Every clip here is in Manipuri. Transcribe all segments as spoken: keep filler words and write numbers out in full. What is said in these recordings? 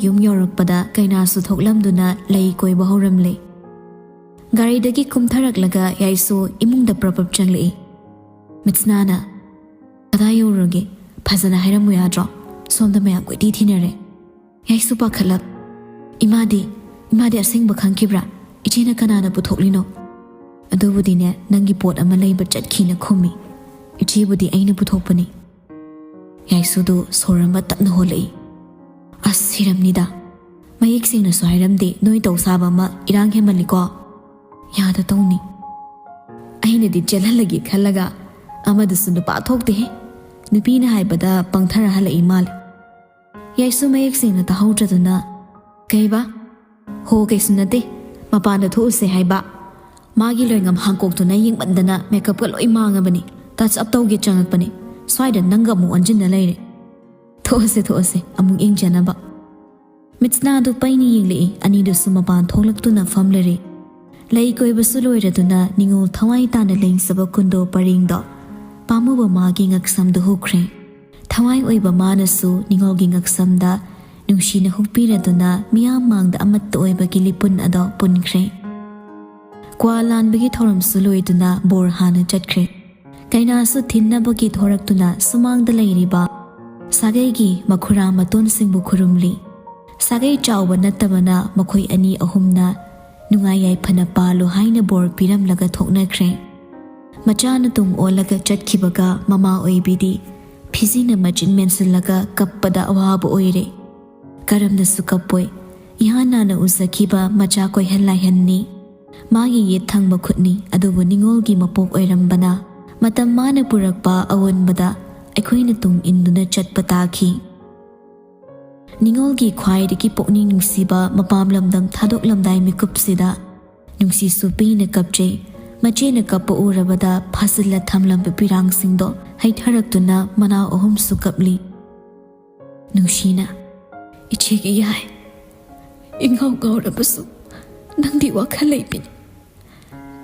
ꯌꯨꯝ ꯌꯧꯔꯛꯄꯗ ꯀꯩꯅꯥꯁꯨ ꯊꯣꯛꯂꯝꯗꯨꯅ ꯂꯩ ꯀꯣꯏꯕ ꯍꯧꯔꯝꯂꯦ꯫ ꯒꯥꯔꯤꯗꯒꯤ ꯀꯨꯝꯊꯔꯛꯂꯒ ꯌꯥꯏꯁꯨ ꯏꯃꯨꯡꯗ ꯄ꯭ꯔꯞ ꯄ꯭ꯔꯞ ꯆꯪꯂꯛꯏ꯫ ꯃꯤꯠꯁꯅꯥꯅ, "ꯀꯗꯥꯏ ꯌꯧꯔꯨꯔꯒꯦ? ꯐꯖꯅ ꯍꯥꯏꯔꯝꯃꯨ ꯌꯥꯗ꯭ꯔꯣ? ꯁꯣꯝꯗ ꯃꯌꯥꯝ ꯀꯣꯏꯊꯤ ꯊꯤꯅꯔꯦ꯫" ꯌꯥꯏꯁꯨ ꯄꯥꯈꯠꯂꯞ, "ꯏꯃꯥꯗꯤ, ꯏꯃꯥꯗꯤ ꯑꯁꯦꯡꯕ ꯈꯪꯈꯤꯕ꯭ꯔꯥ? ꯏꯆꯦꯅ ꯀꯅꯥꯅ ꯄꯨꯊꯣꯛꯂꯤꯅꯣ?" "ꯑꯗꯨꯕꯨꯗꯤꯅꯦ, ꯅꯪꯒꯤ ꯄꯣꯠ ꯑꯃ ꯂꯩꯕ ꯆꯠꯈꯤꯅ ꯈꯨꯝꯃꯤ꯫ ꯏꯆꯦꯕꯨꯗꯤ ꯑꯩꯅ ꯄꯨꯊꯣꯛꯄꯅꯤ꯫" ꯌꯥꯏꯁꯨꯗꯨ ꯁꯣꯔ ꯑꯃ ꯇꯞꯅ ꯍꯣꯜꯂꯛꯏ꯫ "ꯑꯁ, ꯁꯤꯔꯝꯅꯤꯗ꯫ ꯃꯌꯦꯛ ꯁꯦꯡꯅꯁꯨ ꯍꯥꯏꯔꯝꯗꯦ, ꯅꯣꯏ ꯇꯧ ꯁꯥꯕ ꯑꯃ ꯏꯔꯥꯡ ꯍꯦꯟꯃꯜꯂꯤꯀꯣ꯫ ꯌꯥꯗ ꯇꯧꯅꯤ꯫ ꯑꯩꯅꯗꯤ ꯆꯦꯜꯍꯜꯂꯒꯦ ꯈꯜꯂꯒ ꯑꯃꯗꯨꯁꯨ ꯅꯨꯄꯥ ꯊꯣꯛꯇꯦꯍꯦ꯫ ꯅꯨꯄꯤꯅ ꯍꯥꯏꯕꯗ ꯄꯪꯊꯔ ꯍꯜꯂꯛꯏ ꯃꯥꯜꯂꯦ꯫" ꯌꯥꯏꯁꯨ ꯃꯌꯦꯛ ꯁꯦꯡꯅ ꯇꯥꯍꯧꯗ꯭ꯔꯗꯨꯅ, "ꯀꯩꯕ?" "ꯍꯣ, ꯀꯩꯁꯨ ꯅꯠꯇꯦ꯫ ꯃꯄꯥꯟꯗ ꯊꯣꯛꯎꯁꯦ ꯍꯥꯏꯕ꯫ ꯃꯥꯒꯤ ꯂꯣꯏꯉꯝ ꯍꯥꯡꯀꯣꯛꯇꯨꯅ ꯌꯦꯡꯃꯟꯗꯅ ꯃꯦꯀꯞꯀ ꯂꯣꯏ ꯃꯥꯡꯉꯕꯅꯤ꯫ ꯇꯆ ꯑꯞ ꯇꯧꯒꯦ ꯆꯪꯉꯛꯄꯅꯤ꯫ ꯁ꯭ꯋꯥꯏꯗ ꯅꯪꯒ ꯑꯃꯨꯛ ꯑꯣꯟꯁꯤꯟꯅ ꯂꯩꯔꯦ꯫ ꯊꯣꯛꯑꯁꯦ, ꯊꯣꯛꯑꯁꯦ, ꯑꯃꯨꯛ ꯌꯦꯡꯖꯅꯕ꯫" ꯃꯤꯠꯁꯅꯥꯗꯨ ꯄꯩꯅ ꯌꯦꯡꯂꯛꯏ꯫ ꯑꯅꯤꯗꯨꯁꯨ ꯃꯄꯥꯟ ꯊꯣꯛꯂꯛꯇꯨꯅ ꯐꯝꯂꯔꯦ꯫ ꯂꯩ ꯀꯣꯏꯕꯁꯨ ꯂꯣꯏꯔꯗꯨꯅ ꯅꯤꯉꯣꯜ ꯊꯋꯥꯏ ꯇꯥꯅ ꯂꯦꯡꯖꯕ ꯀꯨꯟꯗꯣ ꯄꯔꯦꯡꯗꯣ ꯄꯥꯝꯃꯨꯕ ꯃꯥꯒꯤ ꯉꯛꯁꯝꯗ ꯍꯨꯈ꯭ꯔꯦ꯫ ꯊꯋꯥꯏ ꯑꯣꯏꯕ ꯃꯥꯅꯁꯨ ꯅꯤꯉꯣꯜꯒꯤ ꯉꯛꯁꯝꯗ ꯅꯨꯡꯁꯤꯅ ꯍꯨꯛꯄꯤꯔꯗꯨꯅ ꯃꯤꯌꯥꯝ ꯃꯥꯡꯗ ꯑꯃꯠꯇ ꯑꯣꯏꯕꯒꯤ ꯂꯤꯄꯨꯟ ꯑꯗꯣ ꯄꯨꯟꯈ꯭ꯔꯦ꯫ ꯀ꯭ꯋꯥ ꯂꯥꯟꯕꯒꯤ ꯊꯧꯔꯝꯁꯨ ꯂꯣꯏꯗꯨꯅ ꯕꯣꯔ ꯍꯥꯟꯅ ꯆꯠꯈ꯭ꯔꯦ꯫ ꯀꯩꯅꯥꯁꯨ ꯊꯤꯟꯅꯕꯒꯤ ꯊꯣꯔꯛꯇꯨꯅ ꯁꯨꯃꯥꯡꯗ ꯂꯩꯔꯤꯕ ꯁꯥꯒꯩꯒꯤ ꯃꯈꯨꯔꯥ ꯃꯇꯣꯟꯁꯤꯡꯕꯨ ꯈꯨꯔꯨꯝꯂꯤ꯫ ꯁꯥꯒꯩ ꯆꯥꯎꯕ ꯅꯠꯇꯕꯅ ꯃꯈꯣꯏ ꯑꯅꯤ ꯑꯍꯨꯝꯅ ꯅꯨꯡꯉꯥꯏ ꯌꯥꯏꯐꯅ ꯄꯥꯜꯂꯨ ꯍꯥꯏꯅ ꯕꯣꯔ ꯄꯤꯔꯝꯂꯒ ꯊꯣꯛꯅꯈ꯭ꯔꯦ꯫ ꯃꯆꯥꯅ ꯇꯨꯡ ꯑꯣꯜꯂꯒ ꯆꯠꯈꯤꯕꯒ ꯃꯃꯥ ꯑꯣꯏꯕꯤꯗꯤ ꯐꯤꯖꯤꯅ ꯃꯆꯤꯟ ꯃꯦꯟꯁꯤꯜꯂꯒ ꯀꯞꯄꯗ ꯑꯋꯥꯕ ꯑꯣꯏꯔꯦ꯫ ꯀꯔꯝꯅꯁꯨ ꯀꯞꯄꯣꯏ꯫ ꯏꯍꯥꯟ ꯍꯥꯟꯅ ꯎꯖꯈꯤꯕ ꯃꯆꯥ ꯀꯣꯏꯍꯟ ꯂꯥꯏꯍꯟꯅꯤ꯫ ꯃꯥꯒꯤ ꯌꯦꯠ ꯊꯪꯕ ꯈꯨꯠꯅꯤ, ꯑꯗꯨꯕꯨ ꯅꯤꯉꯣꯜꯒꯤ ꯃꯄꯣꯛ ꯑꯣꯏꯔꯝꯕꯅ ꯃꯇꯝ ꯃꯥꯅ ꯄꯨꯔꯛꯄ ꯑꯑꯣꯟꯕꯗ ꯑꯩꯈꯣꯏꯅ ꯇꯨꯡ ꯏꯟꯗꯨꯅ ꯆꯠꯄ ꯇꯥꯈꯤ꯫ ꯅꯤꯉꯣꯜꯒꯤ ꯈ꯭ꯋꯥꯏꯗꯒꯤ ꯄꯨꯛꯅꯤꯡ ꯅꯨꯡꯁꯤꯕ ꯃꯄꯥꯝ ꯂꯝꯗꯝ ꯊꯥꯗꯣꯛꯂꯝꯗꯥꯏ ꯃꯤꯀꯨꯞꯁꯤꯗ ꯅꯨꯡꯁꯤꯁꯨ ꯄꯤꯅ ꯀꯞꯆꯩ꯫ ꯃꯆꯦꯅ ꯀꯞꯄ ꯎꯔꯕꯗ ꯐꯥꯖꯤꯜꯂ ꯊꯝꯂꯝꯕ ꯄꯤꯔꯥꯡꯁꯤꯡꯗꯣ ꯍꯩꯊꯔꯛꯇꯨꯅ ꯃꯅꯥꯎ ꯑꯍꯨꯝꯁꯨ ꯀꯞꯂꯤ꯫ ꯅꯨꯡꯁꯤꯅ, "ꯏꯆꯦꯒꯤ ꯌꯥꯏ, ꯏꯉꯥꯎ ꯉꯥꯎꯔꯕꯁꯨ ꯅꯪꯗꯤ ꯋꯥꯈꯜ ꯂꯩꯕꯤꯅꯤ꯫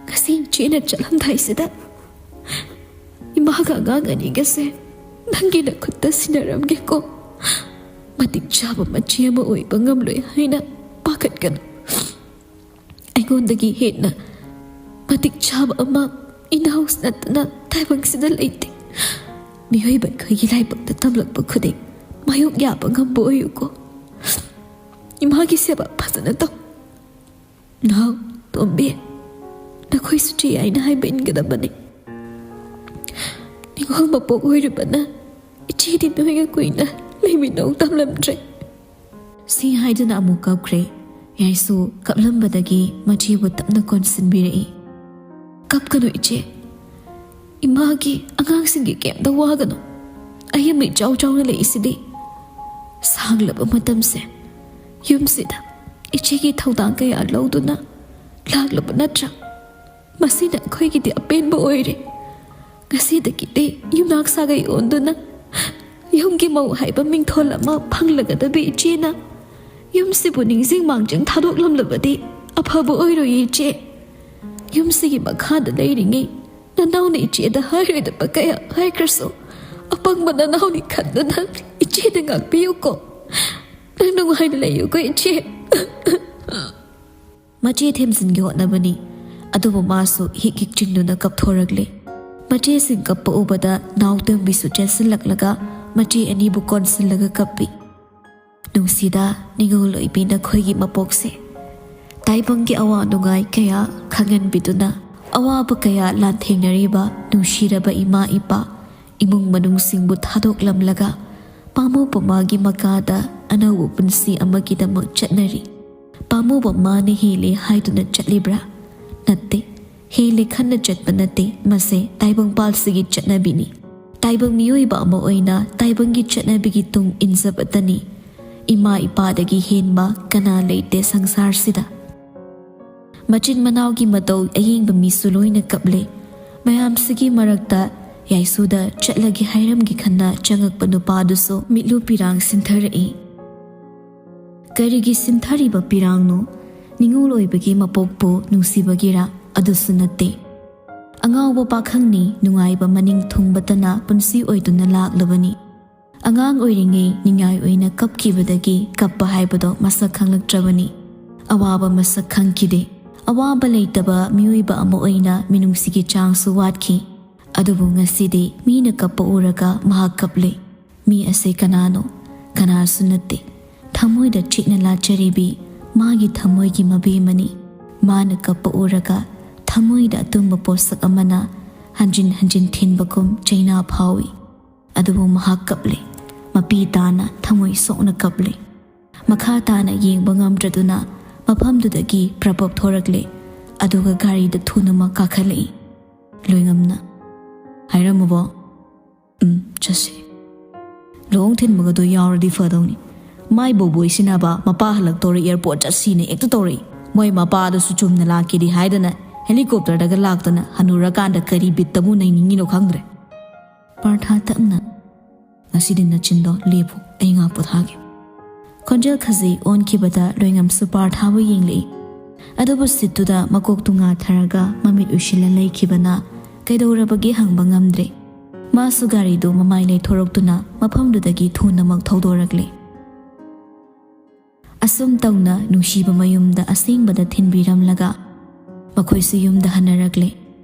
ꯉꯁꯤ ꯏꯆꯦꯅ ꯆꯠꯂꯝꯗꯥꯏꯁꯤꯗ ꯏꯃꯥꯒ ꯑꯉꯥꯡ ꯑꯅꯤꯒꯁꯦ ꯅꯪꯒꯤ ꯅꯈꯨꯠꯇ ꯁꯤꯟꯅꯔꯝꯒꯦꯀꯣ꯫ ꯃꯇꯝ ꯃꯇꯤꯛ ꯆꯥꯕ ꯃꯆꯦ ꯑꯃ ꯑꯣꯏꯕ ꯉꯝꯂꯣꯏ ꯍꯥꯏꯅ ꯄꯥꯈꯠꯀꯅꯨ꯫ ꯑꯩꯉꯣꯟꯗꯒꯤ ꯍꯦꯟꯅ ꯃꯇꯤꯛ ꯆꯥꯕ ꯑꯃ ꯏꯅꯥꯎꯁꯨ ꯅꯠꯇꯅ ꯇꯥꯏꯕꯪꯁꯤꯗ ꯂꯩꯇꯦ꯫ ꯃꯤꯑꯣꯏꯕ ꯑꯩꯈꯣꯏꯒꯤ ꯂꯥꯏꯕꯛꯇ ꯇꯝꯂꯛꯄ ꯈꯨꯗꯤꯡ ꯃꯥꯌꯣꯛ ꯌꯥꯕ ꯉꯝꯕ ꯑꯣꯏꯌꯨꯀꯣ꯫ ꯏꯃꯥꯒꯤ ꯁꯦꯕꯥ ꯐꯖꯅ ꯇꯧ꯫ ꯅꯥꯎ, ꯇꯣꯝꯕꯤ, ꯅꯈꯣꯏꯁꯨ ꯆꯦ ꯍꯥꯏꯅ ꯍꯥꯏꯕ ꯏꯟꯒꯗꯕꯅꯤ꯫ ꯅꯤꯉꯣꯜ ꯃꯄꯣꯛ ꯑꯣꯏꯔꯨꯕꯅ ꯏꯆꯦꯗꯤ ꯅꯣꯏꯒ ꯀꯨꯏꯅ ꯂꯩꯃꯤꯟꯅꯧ ꯇꯝꯂꯝꯗ꯭ꯔꯦ꯫ ꯁꯤ ꯍꯥꯏꯗꯨꯅ ꯑꯃꯨꯛ ꯀꯞꯈ꯭ꯔꯦ꯫ ꯌꯥꯏꯁꯨ ꯀꯞꯂꯝꯕꯗꯒꯤ ꯃꯆꯦꯕꯨ ꯇꯞꯅ ꯀꯣꯟꯁꯤꯟꯕꯤꯔꯛꯏ꯫ "ꯀꯞꯀꯅꯨ ꯏꯆꯦ꯫ ꯏꯃꯥꯒꯤ ꯑꯉꯥꯡꯁꯤꯡꯒꯤ ꯀꯩꯝꯇ ꯋꯥꯒꯅꯨ꯫ ꯑꯩ ꯑꯃ ꯏꯆꯥꯎ ꯆꯥꯎꯅ ꯂꯩꯔꯤꯁꯤꯗꯤ꯫ ꯁꯥꯡꯂꯕ ꯃꯇꯝꯁꯦ ꯌꯨꯝꯁꯤꯗ ꯏꯆꯦꯒꯤ ꯊꯧꯗꯥꯡ ꯀꯌꯥ ꯂꯧꯗꯨꯅ ꯂꯥꯛꯂꯕ ꯅꯠꯇ꯭ꯔꯥ? ꯃꯁꯤꯅ ꯑꯩꯈꯣꯏꯒꯤꯗꯤ ꯑꯄꯦꯟꯕ ꯑꯣꯏꯔꯦ꯫ ꯉꯁꯤꯗꯒꯤꯗꯤ ꯌꯨꯝꯅꯥꯛ ꯁꯥꯒꯩ ꯑꯣꯟꯗꯨꯅ ꯌꯨꯝꯒꯤ ꯃꯧ ꯍꯥꯏꯕ ꯃꯤꯡꯊꯣꯜ ꯑꯃ ꯐꯪꯂꯒꯗꯕꯤ ꯏꯆꯦꯅ ꯌꯨꯝꯁꯤꯕꯨ ꯅꯤꯡꯁꯤꯡ ꯃꯥꯡꯖꯤꯡ ꯊꯥꯗꯣꯛꯂꯝꯂꯕꯗꯤ ꯑꯐꯕ ꯑꯣꯏꯔꯣꯏꯌꯦ ꯏꯆꯦ꯫ ꯌꯨꯝꯁꯤꯒꯤ ꯃꯈꯥꯗ ꯂꯩꯔꯤꯉꯩ ꯅꯅꯥꯎꯅ ꯏꯆꯦꯗ ꯍꯥꯏꯔꯣꯏꯗꯕ ꯀꯌꯥ ꯍꯥꯏꯈ꯭ꯔꯁꯨ, ꯑꯄꯪꯕ ꯅꯅꯥꯎꯅꯤ ꯈꯟꯗꯨꯅ ꯏꯆꯦꯗ ꯉꯥꯛꯄꯤꯌꯨꯀꯣ꯫ ꯅꯪ ꯅꯨꯡꯉꯥꯏꯅ ꯂꯩꯌꯨꯀꯣ ꯏꯆꯦ꯫" ꯃꯆꯦ ꯊꯦꯝꯖꯤꯟꯒꯦ ꯍꯣꯠꯅꯕꯅꯤ, ꯑꯗꯨꯕꯨ ꯃꯥꯁꯨ ꯍꯤꯛ ꯍꯤꯛ ꯆꯤꯡꯗꯨꯅ ꯀꯞꯊꯣꯔꯛꯂꯦ꯫ ꯃꯆꯦꯁꯤꯡ ꯀꯞꯄ ꯎꯕꯗ ꯅꯥꯎꯇꯣꯝꯕꯤꯁꯨ ꯆꯦꯟꯁꯤꯜꯂꯛꯂꯒ ꯃꯆꯦ ꯑꯅꯤꯕꯨ ꯀꯣꯟꯁꯤꯜꯂꯒ ꯀꯞꯄꯤ꯫ ꯅꯨꯡꯁꯤꯗ ꯅꯤꯉꯣꯜ ꯑꯣꯏꯕꯤ ꯅꯈꯣꯏꯒꯤ ꯃꯄꯣꯛꯁꯦ꯫ ꯇꯥꯏꯕꯪꯒꯤ ꯑꯋꯥ ꯅꯨꯡꯉꯥꯏ ꯀꯌꯥ ꯈꯪꯍꯟꯕꯤꯗꯨꯅ, ꯑꯋꯥꯕ ꯀꯌꯥ ꯂꯥꯟꯊꯦꯡꯅꯔꯤꯕ ꯅꯨꯡꯁꯤꯔꯕ ꯏꯃꯥ ꯏꯄꯥ, ꯏꯃꯨꯡ ꯃꯅꯨꯡꯁꯤꯡꯕꯨ ꯊꯥꯗꯣꯛꯂꯝꯂꯒ ꯄꯥꯃꯨꯕ ꯃꯥꯒꯤ ꯃꯀꯥꯗ ꯑꯅꯧꯕ ꯄꯨꯟꯁꯤ ꯑꯃꯒꯤꯗꯃꯛ ꯆꯠꯅꯔꯤ꯫ ꯄꯥꯃꯨꯕ ꯃꯥꯅ ꯍꯦꯜꯂꯦ ꯍꯥꯏꯗꯨꯅ ꯆꯠꯂꯤꯕ꯭ꯔꯥ? ꯅꯠꯇꯦ, ꯍꯦꯜꯂꯦ ꯈꯟꯅ ꯆꯠꯄ ꯅꯠꯇꯦ꯫ ꯃꯁꯦ ꯇꯥꯏꯕꯪꯄꯥꯜꯁꯤꯒꯤ ꯆꯠꯅꯕꯤꯅꯤ꯫ ꯇꯥꯏꯕꯪ ꯃꯤꯑꯣꯏꯕ ꯑꯃ ꯑꯣꯏꯅ ꯇꯥꯏꯕꯪꯒꯤ ꯆꯠꯅꯕꯤꯒꯤ ꯇꯨꯡ ꯏꯟꯖꯕꯇꯅꯤ꯫ ꯏꯃꯥ ꯏꯄꯥꯗꯒꯤ ꯍꯦꯟꯕ ꯀꯅꯥ ꯂꯩꯇꯦ ꯁꯪꯁꯥꯔꯁꯤꯗ꯫ ꯃꯆꯤꯟ ꯃꯅꯥꯎꯒꯤ ꯃꯇꯧ ꯑꯌꯦꯡꯕ ꯃꯤꯁꯨ ꯂꯣꯏꯅ ꯀꯞꯂꯦ꯫ ꯃꯌꯥꯝꯁꯤꯒꯤ ꯃꯔꯛꯇ ꯌꯥꯏꯁꯨꯗ ꯆꯠꯂꯒꯦ ꯍꯥꯏꯔꯝꯒꯦ ꯈꯟꯅ ꯆꯪꯉꯛꯄ ꯅꯨꯄꯥꯗꯨꯁꯨ ꯃꯤꯠꯂꯨ ꯄꯤꯔꯥꯡ ꯁꯤꯟꯊꯔꯛꯏ꯫ ꯀꯔꯤꯒꯤ ꯁꯤꯟꯊꯔꯤꯕ ꯄꯤꯔꯥꯡꯅꯣ? ꯅꯤꯉꯣꯜ ꯑꯣꯏꯕꯒꯤ ꯃꯄꯣꯛꯄꯨ ꯅꯨꯡꯁꯤꯕꯒꯤꯔꯥ? ꯑꯗꯨꯁꯨ ꯅꯠꯇꯦ꯫ ꯑꯉꯥꯎꯕ ꯄꯥꯈꯪꯅꯤ, ꯅꯨꯡꯉꯥꯏꯕ ꯃꯅꯤꯡ ꯊꯨꯡꯕꯇꯅ ꯄꯨꯟꯁꯤ ꯑꯣꯏꯗꯨꯅ ꯂꯥꯛꯂꯕꯅꯤ꯫ ꯑꯉꯥꯡ ꯑꯣꯏꯔꯤꯉꯩ ꯅꯤꯡꯉꯥꯏ ꯑꯣꯏꯅ ꯀꯞꯈꯤꯕꯗꯒꯤ ꯀꯞꯄ ꯍꯥꯏꯕꯗꯣ ꯃꯁꯛ ꯈꯪꯂꯛꯇ꯭ꯔꯕꯅꯤ꯫ ꯑꯋꯥꯕ ꯃꯁꯛ ꯈꯪꯈꯤꯗꯦ꯫ ꯑꯋꯥꯕ ꯂꯩꯇꯕ ꯃꯤꯑꯣꯏꯕ ꯑꯃ ꯑꯣꯏꯅ ꯃꯤꯅꯨꯡꯁꯤꯒꯤ ꯆꯥꯡꯁꯨ ꯋꯥꯠꯈꯤ꯫ ꯑꯗꯨꯕꯨ ꯉꯁꯤꯗꯤ ꯃꯤꯅ ꯀꯞꯄ ꯎꯔꯒ ꯃꯍꯥꯛ ꯀꯞꯂꯦ꯫ ꯃꯤ ꯑꯁꯤ ꯀꯅꯥꯅꯣ? ꯀꯅꯥꯁꯨ ꯅꯠꯇꯦ꯫ ꯊꯃꯣꯏꯗ ꯆꯤꯛꯅ ꯂꯥꯠꯆꯔꯤꯕꯤ ꯃꯥꯒꯤ ꯊꯃꯣꯏꯒꯤ ꯃꯕꯦꯝꯃꯅꯤ꯫ ꯃꯥꯅ ꯀꯞꯄ ꯎꯔꯒ ꯊꯃꯣꯏꯗ ꯑꯇꯨꯝꯕ ꯄꯣꯠꯁꯛ ꯑꯃꯅ ꯍꯟꯖꯤꯟ ꯍꯟꯖꯤꯟ ꯊꯤꯟꯕꯒꯨꯝ ꯆꯩꯅꯥ ꯐꯥꯎꯏ꯫ ꯑꯗꯨꯕꯨ ꯃꯍꯥꯛ ꯀꯞꯂꯦ꯫ ꯃꯄꯤ ꯇꯥꯅ ꯊꯃꯣꯏ ꯁꯣꯛꯅ ꯀꯞꯂꯦ꯫ ꯃꯈꯥ ꯇꯥꯅ ꯌꯦꯡꯕ ꯉꯝꯗ꯭ꯔꯗꯨꯅ ꯃꯐꯝꯗꯨꯗꯒꯤ ꯄ꯭ꯔꯄꯞ ꯊꯣꯔꯛꯂꯦ꯫ ꯑꯗꯨꯒ ꯒꯥꯔꯤꯗ ꯊꯨꯅꯃꯛ ꯀꯥꯈꯠꯂꯛꯏ꯫ ꯂꯣꯏꯉꯝꯅ, "ꯍꯥꯏꯔꯝꯃꯨꯕꯣ?" "ꯎꯝ, ꯆꯠꯁꯤ꯫ ꯂꯨꯍꯣꯡ ꯊꯤꯟꯕꯒꯗꯣ ꯌꯥꯎꯔꯗꯤ ꯐꯗꯧꯅꯤ꯫ ꯃꯥꯏ ꯕꯣꯕꯣꯏ ꯁꯤꯟꯅꯕ ꯃꯄꯥ ꯍꯜꯂꯛꯇꯧꯔꯦ, airport ꯆꯠꯁꯤꯅ ꯍꯦꯛꯇ ꯇꯧꯔꯛꯏ꯫ ꯃꯣꯏ ꯃꯄꯥꯗꯨꯁꯨ ꯆꯨꯝꯅ ꯂꯥꯛꯀꯦꯗꯤ ꯍꯥꯏꯗꯅ helicopterꯗꯒ ꯂꯥꯛꯇꯅ ꯍꯅꯨꯔꯀꯥꯟꯗ ꯀꯔꯤ ꯕꯤꯠꯇꯕꯨ ꯅꯩꯅꯤꯡꯉꯤꯅꯣ ꯈꯪꯗ꯭ꯔꯦ꯫" ꯄꯥꯔꯊ ꯇꯞꯅ, "ꯉꯁꯤꯗꯤ ꯅꯆꯤꯟꯗꯣ ꯂꯦꯞꯄꯨ, ꯑꯩ ꯉꯥꯛ ꯄꯣꯊꯥꯒꯦ꯫" ꯈꯣꯟꯖꯦꯜ ꯈꯖꯤꯛ ꯑꯣꯟꯈꯤꯕꯗ ꯂꯣꯏꯉꯝꯁꯨ ꯄꯥꯔꯊꯥꯕꯨ ꯌꯦꯡꯂꯛꯏ꯫ ꯑꯗꯨꯕꯨ ꯁꯤꯠꯇꯨꯗ ꯃꯀꯣꯛ ꯇꯨꯡꯉꯥ ꯊꯔꯒ ꯃꯃꯤꯠ ꯎꯏꯁꯤꯜꯂ ꯂꯩꯈꯤꯕꯅ ꯀꯩꯗꯧꯔꯕꯒꯦ ꯍꯪꯕ ꯉꯝꯗ꯭ꯔꯦ꯫ ꯃꯥꯁꯨ ꯒꯥꯔꯤꯗꯨ ꯃꯃꯥꯏ ꯂꯩꯊꯣꯔꯛꯇꯨꯅ ꯃꯐꯝꯗꯨꯗꯒꯤ ꯊꯨꯅꯃꯛ ꯊꯧꯗꯣꯔꯛꯂꯦ꯫ ꯑꯁꯨꯝ ꯇꯧꯅ ꯅꯨꯡꯁꯤꯕ ꯃꯌꯨꯝꯗ ꯑꯁꯦꯡꯕꯗ ꯊꯤꯟꯕꯤꯔꯝꯂꯒ ꯃꯈꯣꯏꯁꯨ ꯌꯨꯝꯗ ꯍꯟꯅꯔꯛꯂꯦ꯫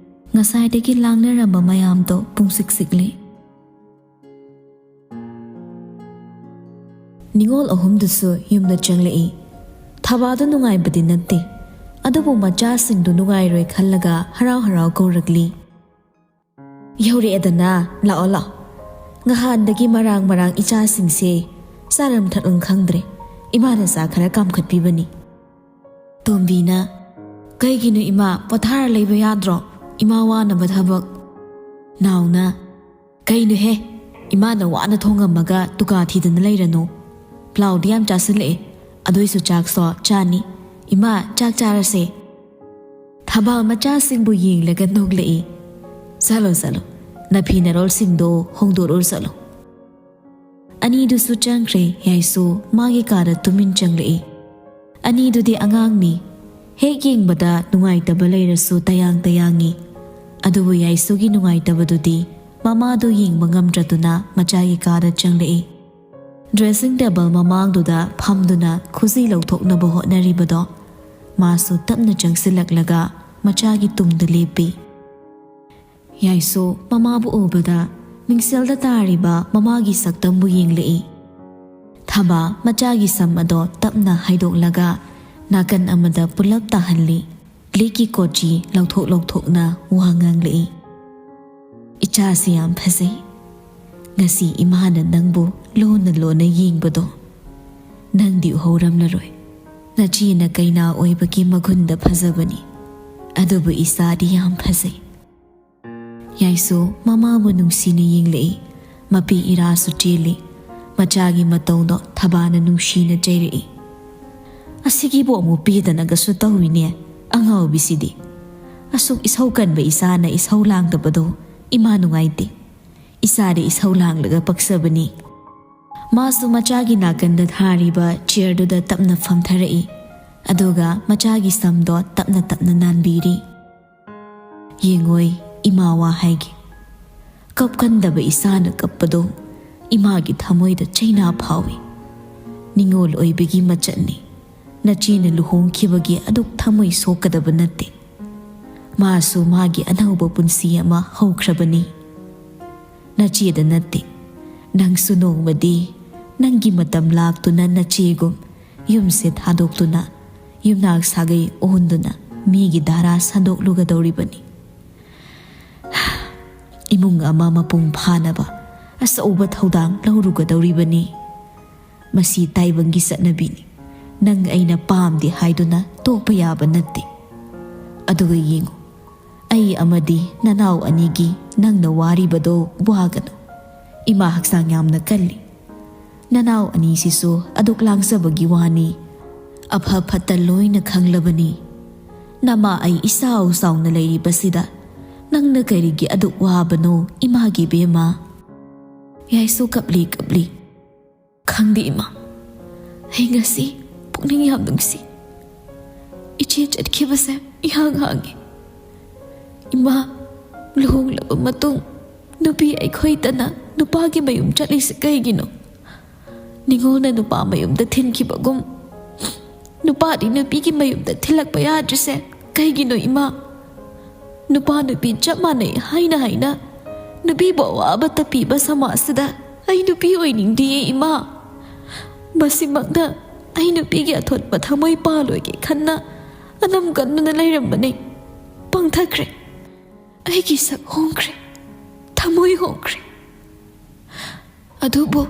ꯉꯁꯥꯏꯗꯒꯤ ꯂꯥꯡꯅꯔꯝꯕ ꯃꯌꯥꯝꯗꯣ ꯄꯨꯡꯁꯤꯛ ꯁꯤꯛꯂꯦ꯫ ꯅꯤꯉꯣꯜ ꯑꯍꯨꯝꯗꯨꯁꯨ ꯌꯨꯝꯗ ꯆꯪꯂꯛꯏ꯫ ꯊꯕꯥꯗꯨ ꯅꯨꯡꯉꯥꯏꯕꯗꯤ ꯅꯠꯇꯦ, ꯑꯗꯨꯕꯨ ꯃꯆꯥꯁꯤꯡꯗꯨ ꯅꯨꯡꯉꯥꯏꯔꯣꯏ ꯈꯜꯂꯒ ꯍꯔꯥꯎ ꯍꯔꯥꯎ ꯀꯧꯔꯛꯂꯤ꯫ "ꯌꯧꯔꯛꯑꯦꯗꯅ, ꯂꯥꯛꯑꯣ ꯂꯥꯛꯑꯣ꯫ ꯉꯍꯥꯟꯗꯒꯤ ꯃꯔꯥꯡ ꯃꯔꯥꯡ ꯏꯆꯥꯁꯤꯡꯁꯦ ꯆꯥꯔꯝ ꯊꯛꯂꯝ ꯈꯪꯗ꯭ꯔꯦ꯫ ꯏꯃꯥꯅ ꯆꯥ ꯈꯔ ꯀꯥꯝꯈꯠꯄꯤꯕꯅꯤ꯫" ꯇꯣꯝꯕꯤꯅ, "ꯀꯩꯒꯤꯅꯣ ꯏꯃꯥ, ꯄꯣꯊꯥꯔ ꯂꯩꯕ ꯌꯥꯗ꯭ꯔꯣ? ꯏꯃꯥ ꯋꯥꯅꯕ ꯊꯕꯛ꯫" ꯅꯥꯎꯅ, "ꯀꯩꯅꯣꯍꯦ, ꯏꯃꯥꯅ ꯋꯥꯅ ꯊꯣꯡꯉꯝꯃꯒ ꯗꯨꯀꯥ ꯊꯤꯗꯅ ꯂꯩꯔꯅꯨ꯫ ꯄ꯭ꯂꯥꯎꯗꯤ ꯌꯥꯝ ꯆꯥꯁꯤꯜꯂꯛꯑꯦ, ꯑꯗꯨꯏꯁꯨ ꯆꯥꯛꯁꯣ ꯆꯥꯅꯤ꯫ ꯏꯃꯥ, ꯆꯥꯛ ꯆꯥꯔꯁꯦ꯫" ꯊꯕꯥꯜ ꯃꯆꯥꯁꯤꯡꯕꯨ ꯌꯦꯡꯂꯒ ꯅꯣꯛꯂꯛꯏ꯫ "ꯆꯠꯂꯣ ꯆꯠꯂꯣ, ꯅꯐꯤ ꯅꯔꯣꯜꯁꯤꯡꯗꯣ ꯍꯣꯡꯗꯣꯛꯎꯔꯣ ꯆꯠꯂꯣ꯫" ꯑꯅꯤꯗꯨꯁꯨ ꯆꯪꯈ꯭ꯔꯦ꯫ ꯌꯥꯏꯁꯨ ꯃꯥꯒꯤ ꯀꯥꯗ ꯇꯨꯃꯤꯟ ꯆꯪꯂꯛꯏ꯫ ꯑꯅꯤꯗꯨꯗꯤ ꯑꯉꯥꯡꯅꯤ꯫ ꯍꯦꯛ ꯌꯦꯡꯕꯗ ꯅꯨꯡꯉꯥꯏꯇꯕ ꯂꯩꯔꯁꯨ ꯇꯌꯥꯡ ꯇꯌꯥꯡꯉꯤ꯫ ꯑꯗꯨꯕꯨ ꯌꯥꯏꯁꯨꯒꯤ ꯅꯨꯡꯉꯥꯏꯇꯕꯗꯨꯗꯤ ꯃꯃꯥꯗꯨ ꯌꯦꯡꯕ ꯉꯝꯗ꯭ꯔꯗꯨꯅ ꯃꯆꯥꯒꯤ ꯀꯥꯗ ꯆꯪꯂꯛꯏ꯫ ꯗ꯭ꯔꯦꯁꯤꯡ ꯇꯦꯕꯜ ꯃꯃꯥꯡꯗꯨꯗ ꯐꯝꯗꯨꯅ ꯈꯨꯖꯤ ꯂꯧꯊꯣꯛꯅꯕ ꯍꯣꯠꯅꯔꯤꯕꯗꯣ ꯃꯥꯁꯨ ꯇꯞꯅ ꯆꯪꯁꯤꯜꯂꯛꯂꯒ ꯃꯆꯥꯒꯤ ꯇꯨꯡꯗ ꯂꯦꯞꯄꯤ꯫ ꯌꯥꯏꯁꯨ ꯃꯃꯥꯕꯨ ꯎꯕꯗ ꯃꯤꯡꯁꯦꯜꯗ ꯇꯥꯔꯤꯕ ꯃꯃꯥꯒꯤ ꯁꯛꯇꯝꯕꯨ ꯌꯦꯡꯂꯛꯏ꯫ ꯊꯕꯥ ꯃꯆꯥꯒꯤ ꯁꯝ ꯑꯗꯣ ꯇꯞꯅ ꯍꯥꯏꯗꯣꯛꯂꯒ ꯅꯥꯀꯟ ꯑꯃꯗ ꯄꯨꯂꯞ ꯇꯥꯍꯜꯂꯤ꯫ ꯂꯤꯛꯀꯤ ꯀꯣꯆꯤ ꯂꯧꯊꯣꯛ ꯂꯧꯊꯣꯛꯅ ꯋꯥ ꯉꯥꯡꯂꯛꯏ꯫ "ꯏꯆꯥꯁꯤ ꯌꯥꯝ ꯐꯖꯩ꯫ ꯉꯁꯤ ꯏꯃꯥꯅ ꯅꯪꯕꯨ ꯂꯣꯟꯅ ꯂꯣꯟꯅ ꯌꯦꯡꯕꯗꯣ ꯅꯪꯗꯤ ꯎꯍꯧꯔꯝꯂꯔꯣꯏ꯫ ꯅꯆꯦꯅ ꯀꯩꯅꯥ ꯑꯣꯏꯕꯒꯤ ꯃꯒꯨꯟꯗ ꯐꯖꯕꯅꯤ꯫ ꯑꯗꯨꯕꯨ ꯏꯆꯥꯗꯤ ꯌꯥꯝ ꯐꯖꯩ꯫" ꯌꯥꯏꯁꯨ ꯃꯃꯥꯕꯨ ꯅꯨꯡꯁꯤꯅ ꯌꯦꯡꯂꯛꯏ꯫ ꯃꯄꯤ ꯏꯔꯥꯁꯨ ꯆꯦꯜꯂꯤ꯫ ꯃꯆꯥꯒꯤ ꯃꯇꯧꯗꯣ ꯊꯕꯥꯅ ꯅꯨꯡꯁꯤꯅ ꯆꯩꯔꯛꯏ꯫ "ꯑꯁꯤꯒꯤꯕꯨ ꯑꯃꯨꯛ ꯄꯦꯗꯅꯒꯁꯨ ꯇꯧꯏꯅꯦ, ꯑꯉꯥꯎꯕꯤꯁꯤꯗꯤ꯫ ꯑꯁꯨꯛ ꯏꯁꯧ ꯀꯟꯕ ꯏꯆꯥꯅ ꯏꯁꯧ ꯂꯥꯡꯗꯕꯗꯣ ꯏꯃꯥ ꯅꯨꯡꯉꯥꯏꯇꯦ꯫ ꯏꯆꯥꯗꯤ ꯏꯁꯧ ꯂꯥꯡꯂꯒ ꯄꯛꯆꯕꯅꯤ꯫" ꯃꯥꯁꯨ ꯃꯆꯥꯒꯤ ꯅꯥꯀꯟꯗ ꯊꯥꯔꯤꯕ ꯆꯤꯌꯔꯗꯨꯗ ꯇꯞꯅ ꯐꯝꯊꯔꯛꯏ꯫ ꯑꯗꯨꯒ ꯃꯆꯥꯒꯤ ꯁꯝꯗꯣ ꯇꯞꯅ ꯇꯞꯅ ꯅꯥꯟꯕꯤꯔꯤ꯫ "ꯌꯦꯡꯉꯣꯏ, ꯏꯃꯥ ꯋꯥ ꯍꯥꯏꯒꯦ꯫ ꯀꯞꯀꯟꯗꯕ ꯏꯆꯥꯅ ꯀꯞꯄꯗꯣ ꯏꯃꯥꯒꯤ ꯊꯃꯣꯏꯗ ꯆꯩꯅꯥ ꯐꯥꯎꯏ꯫ ꯅꯤꯉꯣꯜ ꯑꯣꯏꯕꯒꯤ ꯃꯆꯠꯅꯤ꯫ ꯅꯆꯦꯅ ꯂꯨꯍꯣꯡꯈꯤꯕꯒꯤ ꯑꯗꯨꯛ ꯊꯃꯣꯏ ꯁꯣꯛꯀꯗꯕ ꯅꯠꯇꯦ꯫ ꯃꯥꯁꯨ ꯃꯥꯒꯤ ꯑꯅꯧꯕ ꯄꯨꯟꯁꯤ ꯑꯃ ꯍꯧꯈ꯭ꯔꯕꯅꯤ꯫ ꯅꯆꯦꯗ ꯅꯠꯇꯦ, ꯅꯪꯁꯨ ꯅꯣꯡꯃꯗꯤ ꯅꯪꯒꯤ ꯃꯇꯝ ꯂꯥꯛꯇꯨꯅ ꯅꯆꯦꯒꯨꯝ ꯌꯨꯝꯁꯦ ꯊꯥꯗꯣꯛꯇꯨꯅ, ꯌꯨꯝꯅꯥꯛ ꯁꯥꯒꯩ ꯑꯣꯟꯗꯨꯅ ꯃꯤꯒꯤ ꯙꯥꯔꯥ ꯁꯟꯗꯣꯛꯂꯨꯒꯗꯧꯔꯤꯕꯅꯤ꯫ ꯏꯃꯨꯡ ꯑꯃ ꯃꯄꯨꯡ ꯐꯥꯅꯕ ꯑꯆꯧꯕ ꯊꯧꯗꯥꯡ ꯂꯧꯔꯨꯒꯗꯧꯔꯤꯕꯅꯤ꯫ ꯃꯁꯤ ꯇꯥꯏꯕꯪꯒꯤ ꯆꯠꯅꯕꯤꯅꯤ꯫ ꯅꯪ ꯑꯩꯅ ꯄꯥꯝꯗꯦ ꯍꯥꯏꯗꯨꯅ ꯇꯣꯛꯄ ꯌꯥꯕ ꯅꯠꯇꯦ꯫ ꯑꯗꯨꯒ ꯌꯦꯡꯉꯨ, ꯑꯩ ꯑꯃꯗꯤ ꯅꯅꯥꯎ ꯑꯅꯤꯒꯤ ꯅꯪꯅ ꯋꯥꯔꯤꯕꯗꯣ ꯋꯥꯒꯅꯨ꯫ ꯏꯃꯥ ꯍꯛꯆꯥꯡ ꯌꯥꯝꯅ ꯀꯜꯂꯤ꯫ ꯅꯅꯥꯎ ꯑꯅꯤꯁꯤꯁꯨ ꯑꯗꯨꯛ ꯂꯥꯡꯖꯕꯒꯤ ꯋꯥꯅꯤ꯫ ꯑꯐ ꯐꯠꯇ ꯂꯣꯏꯅ ꯈꯪꯂꯕꯅꯤ꯫ ꯅꯃꯥ ꯑꯩ ꯏꯆꯥꯎ ꯆꯥꯎꯅ ꯂꯩꯔꯤꯕꯁꯤꯗ ꯅꯪꯅ ꯀꯔꯤꯒꯤ ꯑꯗꯨꯛ ꯋꯥꯕꯅꯣ, ꯏꯃꯥꯒꯤ ꯕꯦꯝꯃ?" ꯌꯥꯏꯁꯨ ꯀꯞꯂꯤ ꯀꯞꯂꯤ꯫ "ꯈꯪꯗꯦ ꯏꯃꯥ, ꯑꯩ ꯉꯁꯤ ꯄꯨꯛꯅꯤꯡ ꯌꯥꯝ ꯅꯨꯡꯁꯤ꯫ ꯏꯆꯦ ꯆꯠꯈꯤꯕꯁꯦ ꯏꯍꯥꯡ ꯍꯥꯡꯉꯤ꯫ ꯏꯃꯥ ꯂꯨꯍꯣꯡꯂꯕ ꯃꯇꯨꯡ ꯅꯨꯄꯤ ꯑꯩꯈꯣꯏꯇꯅ ꯅꯨꯄꯥꯒꯤ ꯃꯌꯨꯝ ꯆꯠꯂꯤꯁꯦ ꯀꯩꯒꯤꯅꯣ? ꯅꯤꯉꯣꯜꯅ ꯅꯨꯄꯥ ꯃꯌꯨꯝꯗ ꯊꯤꯟꯈꯤꯕꯒꯨꯝ, ꯅꯨꯄꯥꯗꯤ ꯅꯨꯄꯤꯒꯤ ꯃꯌꯨꯝꯗ ꯊꯤꯜꯂꯛꯄ ꯌꯥꯗ꯭ꯔꯤꯁꯦ ꯀꯩꯒꯤꯅꯣ, ꯏꯃꯥ? ꯅꯨꯄꯥ ꯅꯨꯄꯤ ꯆꯞ ꯃꯥꯟꯅꯩ ꯍꯥꯏꯅ ꯍꯥꯏꯅ ꯅꯨꯄꯤꯕꯨ ꯑꯋꯥꯕꯇ ꯄꯤꯕ ꯁꯃꯥꯖꯁꯤꯗ ꯑꯩ ꯅꯨꯄꯤ ꯑꯣꯏꯅꯤꯡꯗꯤꯌꯦ, ꯏꯃꯥ꯫ ꯃꯁꯤꯃꯛꯅ ꯑꯩ ꯅꯨꯄꯤꯒꯤ ꯑꯊꯣꯠꯄ ꯊꯃꯣꯏ ꯄꯥꯜꯂꯣꯏꯒꯦ ꯈꯟꯅ ꯑꯅꯝ ꯀꯟꯗꯨꯅ ꯂꯩꯔꯝꯕꯅꯤ꯫ ꯄꯪꯊꯈ꯭ꯔꯦ꯫ ꯑꯩꯒꯤ ꯁꯛ ꯍꯣꯡꯈ꯭ꯔꯦ꯫ ꯊꯃꯣꯏ ꯍꯣꯡꯈ꯭ꯔꯦ꯫ ꯑꯗꯨꯕꯨ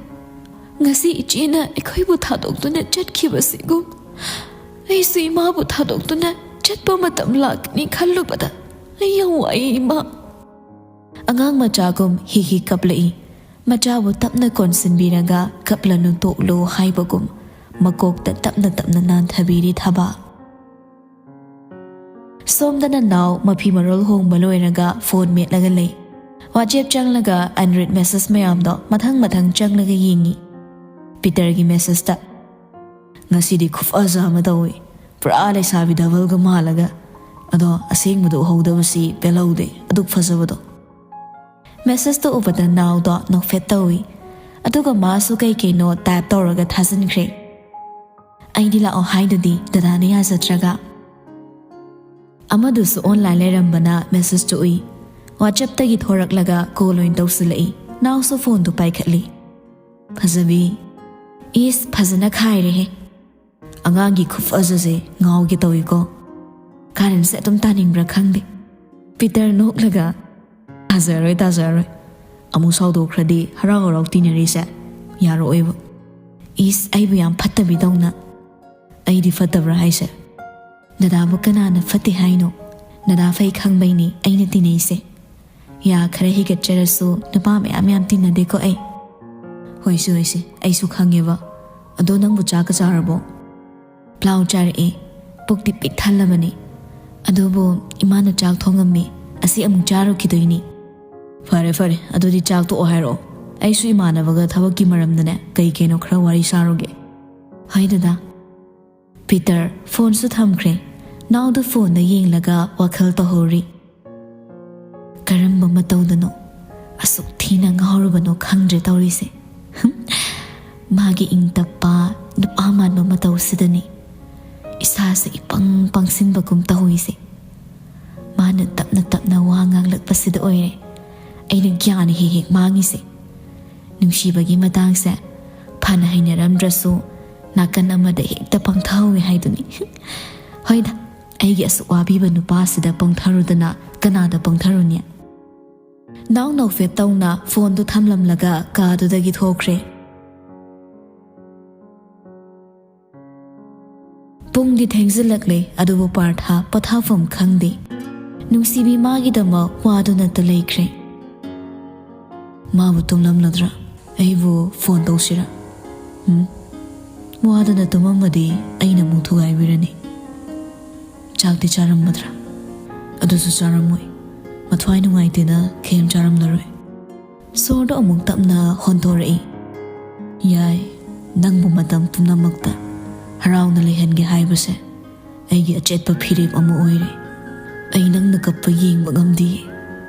ꯉꯁꯤ ꯏꯆꯦꯅ ꯑꯩꯈꯣꯏꯕꯨ ꯊꯥꯗꯣꯛꯇꯨꯅ ꯆꯠꯈꯤꯕꯁꯤꯒꯨꯝ ꯑꯩꯁꯨ ꯏꯃꯥꯕꯨ ꯊꯥꯗꯣꯛꯇꯨꯅ ꯆꯠꯄ ꯃꯇꯝ ꯂꯥꯛꯀꯅꯤ ꯈꯜꯂꯨꯕꯗ ꯑꯩ ꯌꯥꯝ ꯋꯥꯏ, ꯏꯃꯥ꯫ ꯑꯉꯥꯡ ꯃꯆꯥꯒꯨꯝ ꯍꯤ ꯍꯤ ꯀꯞꯂꯛꯏ꯫ ꯃꯆꯥꯕꯨ ꯇꯞꯅ ꯀꯣꯟꯁꯤꯟꯕꯤꯔꯒ ꯀꯞꯂꯅꯨ, ꯇꯣꯛꯂꯨ ꯍꯥꯏꯕꯒꯨꯝ ꯃꯀꯣꯛꯇ ꯇꯞꯅ ꯇꯞꯅ ꯅꯥꯟꯊꯕꯤꯔꯤ ꯊꯕꯥ꯫ ꯁꯣꯝꯗꯅ ꯅꯥꯎ ꯃꯐꯤ ꯃꯔꯣꯜ ꯍꯣꯡꯕ ꯂꯣꯏꯔꯒ ꯐꯣꯟ ꯃꯦꯠꯂꯒ ꯂꯩ꯫ WhatsApp ꯆꯪꯂꯒ unread message ꯃꯌꯥꯝꯗꯣ ꯃꯊꯪ ꯃꯊꯪ ꯆꯪꯂꯒ ꯌꯦꯡꯉꯤ꯫ ꯄꯤꯇꯔꯒꯤ messageꯇ, "ꯉꯁꯤꯗꯤ ꯈꯨꯐꯖ ꯑꯃ ꯇꯧꯏ, ꯄꯨꯔꯥ ꯂꯩꯁꯥꯕꯤ ꯗꯕꯜꯒ ꯃꯥꯜꯂꯒ꯫ ꯑꯗꯣ ꯑꯁꯦꯡꯕꯗꯣ ꯎꯍꯧꯗꯕꯁꯤ ꯄꯦꯜꯍꯧꯗꯦ, ꯑꯗꯨꯛ ꯐꯖꯕꯗꯣ꯫" Messageꯇꯣ ꯎꯕꯗ ꯅꯥꯎꯗꯣ ꯅꯣꯛꯐꯦꯠ ꯇꯧꯏ꯫ ꯑꯗꯨꯒ ꯃꯥꯁꯨ ꯀꯩ ꯀꯩꯅꯣ type ꯇꯧꯔꯒ ꯊꯥꯖꯤꯟꯈ꯭ꯔꯦ꯫ ꯑꯩꯗꯤ ꯂꯥꯛꯑꯣ ꯍꯥꯏꯗꯨꯗꯤ ꯗꯗꯥꯅ ꯌꯥꯖꯗ꯭ꯔꯒ꯫ ꯑꯃꯗꯨꯁꯨ online ꯂꯩꯔꯝꯕꯅ messageꯇꯨ ꯎꯏ꯫ WhatsAppꯇꯒꯤ ꯊꯣꯔꯛꯂꯒ call ꯑꯣꯏꯅ ꯇꯧꯁꯤꯜꯂꯛꯏ꯫ ꯅꯥꯎꯁꯨ phoneꯗꯨ ꯄꯥꯏꯈꯠꯂꯤ꯫ "ꯐꯖꯕꯤ꯫" "ꯏꯁ, ꯐꯖꯅ ꯈꯥꯏꯔꯦꯍꯦ꯫ ꯑꯉꯥꯡꯒꯤ ꯈꯨꯐꯖꯁꯦ ꯉꯥꯎꯒꯦ ꯇꯧꯏꯀꯣ꯫ ꯀꯥꯔꯟꯁꯦ ꯑꯗꯨꯝ ꯇꯥꯅꯤꯡꯕ꯭ꯔꯥ ꯈꯪꯗꯦ꯫" ꯄꯤꯇꯔ ꯅꯣꯛꯂꯒ, "ꯇꯥꯖꯔꯣꯏ, ꯇꯥꯖꯔꯣꯏ꯫ ꯑꯃꯨꯛ ꯁꯥꯎꯗꯣꯛꯈ꯭ꯔꯗꯤ ꯍꯔꯥꯎ ꯍꯔꯥꯎ ꯇꯤꯟꯅꯔꯤꯁꯦ ꯌꯥꯔꯛꯑꯣꯏꯕ꯫" "ꯏꯁ, ꯑꯩꯕꯨ ꯌꯥꯝ ꯐꯠꯇꯕꯤꯗꯧꯅ꯫" "ꯑꯩꯗꯤ ꯐꯠꯇꯕ꯭ꯔꯥ ꯍꯥꯏꯁꯦ?" "ꯗꯗꯥꯕꯨ ꯀꯅꯥꯅ ꯐꯠꯇꯦ ꯍꯥꯏꯅꯣ? ꯗꯗꯥ ꯐꯩ ꯈꯪꯕꯩꯅꯤ ꯑꯩꯅ ꯇꯤꯟꯅꯩꯁꯦ꯫ ꯌꯥ ꯈꯔ ꯍꯤꯒꯠꯆꯔꯁꯨ ꯅꯨꯄꯥ ꯃꯌꯥꯝ ꯌꯥꯝ ꯇꯤꯟꯅꯗꯦꯀꯣ ꯑꯩ꯫" "ꯍꯣꯏꯁꯦ, ꯍꯣꯏꯁꯦ, ꯑꯩꯁꯨ ꯈꯪꯉꯦꯕ꯫ ꯑꯗꯣ ꯅꯪꯕꯨ ꯆꯥꯛꯀ ꯆꯥꯔꯕꯣ?" "ꯄ꯭ꯂꯥꯎ ꯆꯥꯔꯛꯑꯦ꯫ ꯄꯨꯛꯇꯤ ꯄꯤꯛ ꯊꯜꯂꯕꯅꯤ꯫ ꯑꯗꯨꯕꯨ ꯏꯃꯥꯅ ꯆꯥꯛ ꯊꯣꯡꯉꯝꯃꯤ꯫ ꯑꯁꯤ ꯑꯃꯨꯛ ꯆꯥꯔꯨꯈꯤꯗꯣꯏꯅꯤ꯫" "ꯐꯔꯦ, ꯐꯔꯦ꯫ ꯑꯗꯨꯗꯤ ꯆꯥꯛ ꯇꯣꯛꯑꯣ ꯍꯥꯏꯔꯛꯑꯣ꯫ ꯑꯩꯁꯨ ꯏꯃꯥꯟꯅꯕꯒ ꯊꯕꯛꯀꯤ ꯃꯔꯝꯗꯅꯦ ꯀꯩ ꯀꯩꯅꯣ ꯈꯔ ꯋꯥꯔꯤ ꯁꯥꯔꯨꯒꯦ꯫" "ꯍꯣꯏ ꯗꯗꯥ꯫" ꯄꯤꯇꯔ phoneꯁꯨ ꯊꯝꯈ꯭ꯔꯦ꯫ ꯅꯥꯎꯗ phoneꯗ ꯌꯦꯡꯂꯒ ꯋꯥꯈꯜ ꯇꯧꯍꯧꯔꯤ꯫ "ꯀꯔꯝꯕ ꯃꯇꯧꯗꯅꯣ ꯑꯁꯨꯛ ꯊꯤꯅ ꯉꯥꯎꯔꯨꯕꯅꯣ ꯈꯪꯗ꯭ꯔꯦ ꯇꯧꯔꯤꯁꯦ꯫ ꯃꯥꯒꯤ ꯏꯪ ꯇꯞꯄ, ꯅꯨꯄꯥ ꯃꯥꯟꯕ ꯃꯇꯧꯁꯤꯗꯅꯤ ꯏꯁꯥꯁꯦ ꯏꯄꯪ ꯄꯪꯁꯤꯟꯕꯒꯨꯝ ꯇꯧꯔꯤꯁꯦ꯫ ꯃꯥꯅ ꯇꯞꯅ ꯇꯞꯅ ꯋꯥ ꯉꯥꯡꯂꯛꯄꯁꯤꯗ ꯑꯣꯏꯔꯦ ꯑꯩꯅ ꯒ꯭ꯌꯥꯟ ꯍꯦꯛ ꯍꯦꯛ ꯃꯥꯡꯉꯤꯁꯦ꯫ ꯅꯨꯡꯁꯤꯕꯒꯤ ꯃꯇꯥꯡꯁꯦ ꯐꯅ ꯍꯩꯅꯔꯝꯗ꯭ꯔꯁꯨ ꯅꯥꯀꯟ ꯑꯃꯗ ꯍꯦꯛꯇ ꯄꯪꯊꯍꯧꯋꯦ ꯍꯥꯏꯗꯨꯅꯤ꯫ ꯍꯣꯏꯗ, ꯑꯩꯒꯤ ꯑꯁꯨꯛ ꯋꯥꯕꯤꯕ ꯅꯨꯄꯥꯁꯤꯗ ꯄꯪꯊꯔꯨꯗꯅ ꯀꯅꯥꯗ ꯄꯪꯊꯔꯨꯅꯤ? ꯅꯥꯎ ꯅꯧꯐꯦꯠ ꯇꯧꯅ ꯐꯣꯟꯗꯨ ꯊꯝꯂꯝꯂꯒ ꯀꯥꯗꯨꯗꯒꯤ ꯊꯣꯛꯈ꯭ꯔꯦ꯫ ꯄꯨꯡꯗꯤ ꯊꯦꯡꯖꯤꯜꯂꯛꯂꯦ, ꯑꯗꯨꯕꯨ ꯄꯥꯔꯊ ꯄꯣꯊꯥꯐꯝ ꯈꯪꯗꯦ꯫ ꯅꯨꯡꯁꯤꯕꯤ ꯃꯥꯒꯤꯗꯃꯛ ꯋꯥꯗꯨꯅꯇ ꯂꯩꯈ꯭ꯔꯦ꯫ ꯃꯥꯕꯨ ꯇꯨꯝꯂꯝꯂꯗ꯭ꯔꯥ? ꯑꯩꯕꯨ ꯐꯣꯟ ꯇꯧꯁꯤꯔꯥ? ꯎꯝ? ꯋꯥꯗꯅ ꯇꯨꯝꯃꯝꯃꯗꯤ ꯑꯩꯅ ꯑꯃꯨꯛ ꯊꯨꯒꯥꯏꯕꯤꯔꯅꯤ꯫ ꯆꯥꯛꯇꯤ ꯆꯥꯔꯝꯃꯗ꯭ꯔꯥ? ꯑꯗꯨꯁꯨ ꯆꯥꯔꯝꯃꯣꯏ꯫ ꯃꯊ꯭ꯋꯥꯏ ꯅꯨꯡꯉꯥꯏꯇꯦꯅ ꯀꯩꯝ ꯆꯥꯔꯝꯂꯔꯣꯏ꯫ ꯁꯣꯔꯗꯣ ꯑꯃꯨꯛ ꯇꯞꯅ ꯍꯣꯟꯗꯣꯔꯛꯏ꯫ ꯌꯥꯏ, ꯅꯪꯕꯨ ꯃꯇꯝ ꯄꯨꯝꯅꯃꯛꯇ ꯍꯔꯥꯎꯅ ꯂꯩꯍꯟꯒꯦ ꯍꯥꯏꯕꯁꯦ ꯑꯩꯒꯤ ꯑꯆꯦꯠꯄ ꯐꯤꯔꯦꯞ ꯑꯃ ꯑꯣꯏꯔꯦ꯫ ꯑꯩ ꯅꯪꯅ ꯀꯞꯄ ꯌꯦꯡꯕ ꯉꯝꯗꯤꯌꯦ꯫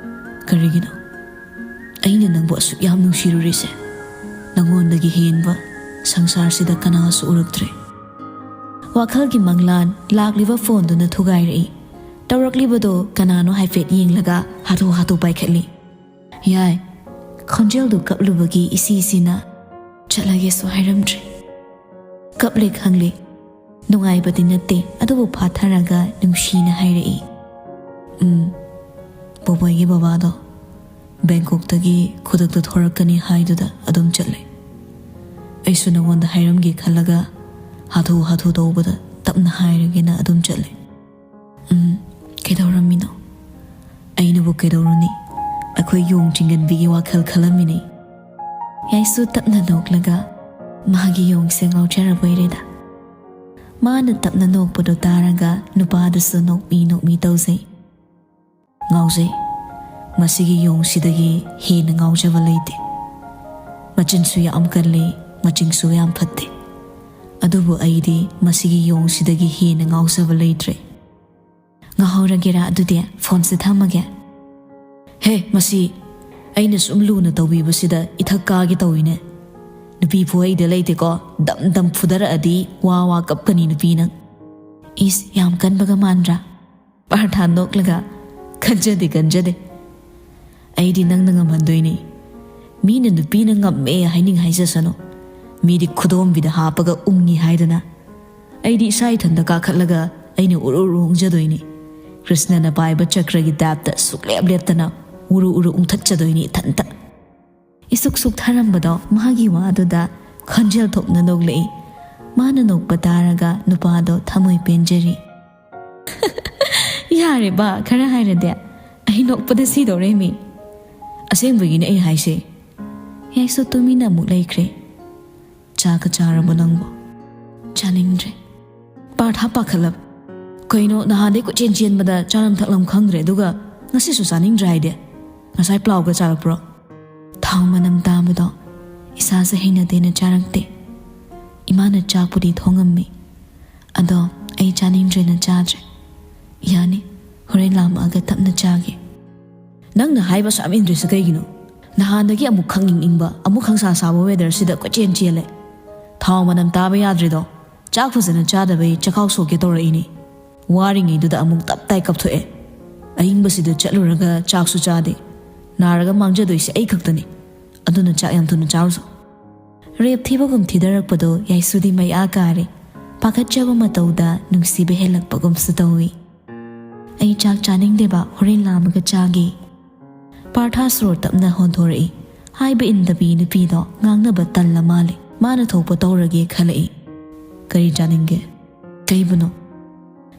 ꯀꯔꯤꯒꯤꯅꯣ? ꯑꯩꯅ ꯅꯪꯕꯨ ꯑꯁꯨꯛ ꯌꯥꯝ ꯅꯨꯡꯁꯤꯔꯨꯔꯤꯁꯦ ꯅꯉꯣꯟꯗꯒꯤ ꯍꯦꯟꯕ ꯁꯪꯁꯥꯔꯁꯤꯗ ꯀꯅꯥꯁꯨ ꯎꯔꯛꯇ꯭ꯔꯦ꯫ ꯋꯥꯈꯜꯒꯤ ꯃꯪꯂꯥꯟ ꯂꯥꯛꯂꯤꯕ ꯐꯣꯟꯗꯨꯅ ꯊꯨꯒꯥꯏꯔꯛꯏ꯫ ꯇꯧꯔꯛꯂꯤꯕꯗꯣ ꯀꯅꯥꯅꯣ ꯍꯥꯏꯐꯦꯠ ꯌꯦꯡꯂꯒ ꯍꯥꯊꯨ ꯍꯥꯊꯨ ꯄꯥꯏꯈꯠꯂꯤ꯫ ꯌꯥꯏ, ꯈꯣꯟꯖꯦꯜꯗꯨ ꯀꯞꯂꯨꯕꯒꯤ ꯏꯁꯤ ꯏꯁꯤꯅ ꯆꯠꯂꯒꯦꯁꯨ ꯍꯥꯏꯔꯝꯗ꯭ꯔꯦ꯫ ꯀꯞꯂꯦ ꯈꯪꯂꯦ, ꯅꯨꯡꯉꯥꯏꯕꯗꯤ ꯅꯠꯇꯦ, ꯑꯗꯨꯕꯨ ꯐꯥꯊꯔꯒ ꯅꯨꯡꯁꯤꯅ ꯍꯥꯏꯔꯛꯏ꯫ ꯎꯝ, ꯕꯣꯕꯣꯏꯒꯤ ꯕꯕꯥꯗꯣ ꯕꯦꯡꯀꯣꯛꯇꯒꯤ ꯈꯨꯗꯛꯇ ꯊꯣꯔꯛꯀꯅꯤ ꯍꯥꯏꯗꯨꯗ ꯑꯗꯨꯝ ꯆꯠꯂꯦ꯫ ꯑꯩꯁꯨ ꯅꯉꯣꯟꯗ ꯍꯥꯏꯔꯝꯒꯦ ꯈꯜꯂꯒ ꯍꯥꯊꯨ ꯍꯥꯊꯨ ꯇꯧꯕꯗ ꯇꯞꯅ ꯍꯥꯏꯔꯒꯦꯅ ꯑꯗꯨꯝ ꯆꯠꯂꯦ꯫ ꯎꯝ, ꯀꯩꯗꯧꯔꯝꯃꯤꯅꯣ? ꯑꯩꯅꯕꯨ ꯀꯩꯗꯧꯔꯨꯅꯤ? ꯑꯩꯈꯣꯏ ꯌꯣꯡ ꯆꯤꯡꯒꯟꯕꯤꯒꯤ ꯋꯥꯈꯜ ꯈꯜꯂꯝꯃꯤꯅꯦ꯫ ꯌꯥꯏꯁꯨ ꯇꯞꯅ ꯅꯣꯛꯂꯒ ꯃꯥꯒꯤ ꯌꯣꯡꯁꯦ ꯉꯥꯎꯖꯔꯕꯣꯏꯔꯦꯗ꯫ ꯃꯥꯅ ꯇꯞꯅ ꯅꯣꯛꯄꯗꯣ ꯇꯥꯔꯒ ꯅꯨꯄꯥꯗꯨꯁꯨ ꯅꯣꯛꯃꯤ ꯅꯣꯛꯃꯤ ꯇꯧꯖꯩ꯫ ꯉꯥꯎꯖꯩ꯫ ꯃꯁꯤꯒꯤ ꯌꯣꯡꯁꯤꯗꯒꯤ ꯍꯦꯟꯅ ꯉꯥꯎꯖꯕ ꯂꯩꯇꯦ꯫ ꯃꯆꯤꯟꯁꯨ ꯌꯥꯝ ꯀꯜꯂꯤ, ꯃꯆꯤꯡꯁꯨ ꯌꯥꯝ ꯐꯠꯇꯦ꯫ ꯑꯗꯨꯕꯨ ꯑꯩꯗꯤ ꯃꯁꯤꯒꯤ ꯌꯣꯡꯁꯤꯗꯒꯤ ꯍꯦꯟꯅ ꯉꯥꯎꯖꯕ ꯂꯩꯇ꯭ꯔꯦ꯫ ꯉꯥꯎꯍꯧꯔꯒꯦꯔꯥ ꯑꯗꯨꯗꯤ? ꯐꯣꯟꯁꯦ ꯊꯝꯃꯒꯦ꯫ ꯍꯦ, ꯃꯁꯤ ꯑꯩꯅ ꯁꯨꯝ ꯂꯨꯅ ꯇꯧꯕꯤꯕꯁꯤꯗ ꯏꯊꯛ ꯀꯥꯒꯦ ꯇꯧꯏꯅꯦ꯫ ꯅꯨꯄꯤ ꯐꯨꯍꯩꯗ ꯂꯩꯇꯦꯀꯣ, ꯗꯝ ꯗꯝ ꯐꯨꯗꯔꯛꯑꯗꯤ ꯋꯥ ꯋꯥ ꯀꯞꯀꯅꯤ ꯅꯨꯄꯤ ꯅꯪ꯫ ꯏꯁ, ꯌꯥꯝ ꯀꯟꯕꯒ ꯃꯥꯟꯗ꯭ꯔꯥ? ꯄꯥꯔꯊ ꯅꯣꯛꯂꯒ, ꯈꯟꯖꯗꯦ, ꯈꯟꯖꯗꯦ꯫ ꯑꯩꯗꯤ ꯅꯪꯅ ꯉꯝꯍꯟꯗꯣꯏꯅꯤ꯫ ꯃꯤꯅ ꯅꯨꯄꯤꯅ ꯉꯝꯃꯦ ꯍꯥꯏꯅꯤꯡ ꯍꯥꯏꯖꯁꯅꯨ, ꯃꯤꯗꯤ ꯈꯨꯗꯣꯝꯕꯤꯗ ꯍꯥꯞꯄꯒ ꯎꯪꯉꯤ ꯍꯥꯏꯗꯅ꯫ ꯑꯩꯗꯤ ꯏꯁꯥ ꯏꯊꯟꯇ ꯀꯥꯈꯠꯂꯒ ꯑꯩꯅ ꯎꯔꯨ ꯎꯔꯨ ꯎꯪꯖꯗꯣꯏꯅꯤ꯫ ꯀ꯭ꯔꯤꯁꯅꯅ ꯄꯥꯏꯕ ꯆꯀ꯭ꯔꯒꯤ ꯇꯥꯏꯞꯇ ꯁꯨꯛꯂꯦꯞ ꯂꯦꯞꯇꯅ ꯎꯔꯨ ꯎꯔꯨ ꯎꯪꯊꯠꯆꯗꯣꯏꯅꯤ ꯏꯊꯟꯇ꯫ ꯏꯁꯨꯛ ꯁꯨꯛꯊꯔꯝꯕꯗꯣ ꯃꯥꯒꯤ ꯋꯥꯗꯨꯗ ꯈꯣꯟꯖꯦꯜ ꯊꯣꯛꯅ ꯅꯣꯛꯂꯛꯏ꯫ ꯃꯥꯅ ꯅꯣꯛꯄ ꯇꯥꯔꯒ ꯅꯨꯄꯥꯗꯣ ꯊꯃꯣꯏ ꯄꯦꯟꯖꯔꯤ꯫ ꯌꯥꯔꯦ ꯕꯥ, ꯈꯔ ꯍꯥꯏꯔꯗꯤ꯫ ꯑꯩ ꯅꯣꯛꯄꯗ ꯁꯤꯗꯧꯔꯦ ꯃꯤ꯫ ꯑꯁꯦꯡꯕꯒꯤꯅꯦ ꯑꯩ ꯍꯥꯏꯁꯦ꯫ ꯌꯥꯏꯁꯨ ꯇꯨꯃꯤꯟꯅ ꯑꯃꯨꯛ ꯂꯩꯈ꯭ꯔꯦ꯫ "ꯆꯥꯒ ꯆꯥꯔꯕꯣ ꯅꯪꯕꯣ?" "ꯆꯥꯅꯤꯡꯗ꯭ꯔꯦ꯫" ꯄꯥꯔꯊ ꯄꯥꯈꯠꯂꯕ꯫ "ꯀꯩꯅꯣ, ꯅꯍꯥꯟꯗꯩ ꯀꯣꯏꯆꯦꯟ ꯆꯦꯟꯕꯗ ꯆꯥꯔꯝ ꯊꯛꯂꯝ ꯈꯪꯗ꯭ꯔꯦ, ꯑꯗꯨꯒ ꯉꯁꯤꯁꯨ ꯆꯥꯅꯤꯡꯗ꯭ꯔꯦ ꯍꯥꯏꯗꯤ? ꯉꯁꯥꯏ ꯄ꯭ꯂꯥꯎꯒ ꯆꯥꯔꯛꯄ꯭ꯔꯣ?" "ꯊꯥꯎ ꯃꯅꯝ ꯇꯥꯕꯗꯣ ꯏꯁꯥꯁꯦ ꯍꯩꯅꯗꯦꯅ ꯆꯥꯔꯛꯇꯦ꯫ ꯏꯃꯥꯅ ꯆꯥꯛꯄꯨꯗꯤ ꯊꯣꯡꯉꯝꯃꯤ, ꯑꯗꯣ ꯑꯩ ꯆꯥꯅꯤꯡꯗ꯭ꯔꯦꯅ ꯆꯥꯗ꯭ꯔꯦ꯫ ꯌꯥꯅꯤ, ꯍꯣꯔꯦꯟ ꯂꯥꯝꯃꯛꯑꯒ ꯇꯞꯅ ꯆꯥꯒꯦ꯫" "ꯅꯪꯅ ꯍꯥꯏꯕ ꯁꯨꯛꯌꯥꯝ ꯏꯟꯗ꯭ꯔꯤꯁꯦ ꯀꯩꯒꯤꯅꯣ? ꯅꯍꯥꯟꯗꯒꯤ ꯑꯃꯨꯛ ꯈꯪꯏꯪ ꯏꯪꯕ, ꯑꯃꯨꯛ ꯈꯪꯁꯥ ꯁꯥꯕ ꯋꯦꯗꯔꯁꯤꯗ ꯀꯣꯏꯆꯦꯟ ꯆꯦꯜꯂꯦ꯫ ꯊꯥꯎ ꯃꯅꯝ ꯇꯥꯕ ꯌꯥꯗ꯭ꯔꯤꯗꯣ, ꯆꯥꯛ ꯐꯖꯅ ꯆꯥꯗꯕꯩ ꯆꯈꯥꯎ ꯁꯣꯛꯀꯦ ꯇꯧꯔꯛꯏꯅꯤ꯫ ꯋꯥꯔꯤꯉꯩꯗꯨꯗ ꯑꯃꯨꯛ ꯇꯞ ꯇꯥꯏ ꯀꯞꯊꯣꯛꯑꯦ꯫ ꯑꯏꯪꯕꯁꯤꯗ ꯆꯠꯂꯨꯔꯒ ꯆꯥꯛꯁꯨ ꯆꯥꯗꯦ꯫ ꯅꯥꯔꯒ ꯃꯥꯡꯖꯗꯣꯏꯁꯦ ꯑꯩ ꯈꯛꯇꯅꯤ꯫ ꯑꯗꯨꯅ ꯆꯥꯛ ꯌꯥꯝ ꯊꯨꯅ ꯆꯥꯔꯨꯁꯣ꯫" ꯔꯦꯞ ꯊꯤꯕꯒꯨꯝ ꯊꯤꯗꯔꯛꯄꯗꯣ ꯌꯥꯏꯁꯨꯗꯤ ꯃꯩ ꯑꯥ ꯀꯥꯔꯦ꯫ ꯄꯥꯈꯠꯆꯕ ꯃꯇꯧꯗ ꯅꯨꯡꯁꯤꯕ ꯍꯦꯜꯂꯛꯄꯒꯨꯝꯁꯨ ꯇꯧꯏ꯫ "ꯑꯩ ꯆꯥꯛ ꯆꯥꯅꯤꯡꯗꯦꯕ, ꯍꯣꯔꯦꯟ ꯂꯥꯝꯃꯒ ꯆꯥꯒꯦ꯫" ꯄꯥꯔꯊ ꯁꯣꯔ ꯇꯞꯅ ꯍꯣꯟꯊꯣꯔꯛꯏ꯫ ꯍꯥꯏꯕ ꯏꯟꯗꯕꯤ ꯅꯨꯄꯤꯗꯣ ꯉꯥꯡꯅꯕ ꯇꯜꯂ ꯃꯥꯜꯂꯦ꯫ ꯃꯥꯅ ꯊꯣꯛꯄ ꯇꯧꯔꯒꯦ ꯈꯜꯂꯛꯏ꯫ "ꯀꯔꯤ ꯆꯥꯅꯤꯡꯒꯦ?" "ꯀꯩꯕꯨꯅꯣ?"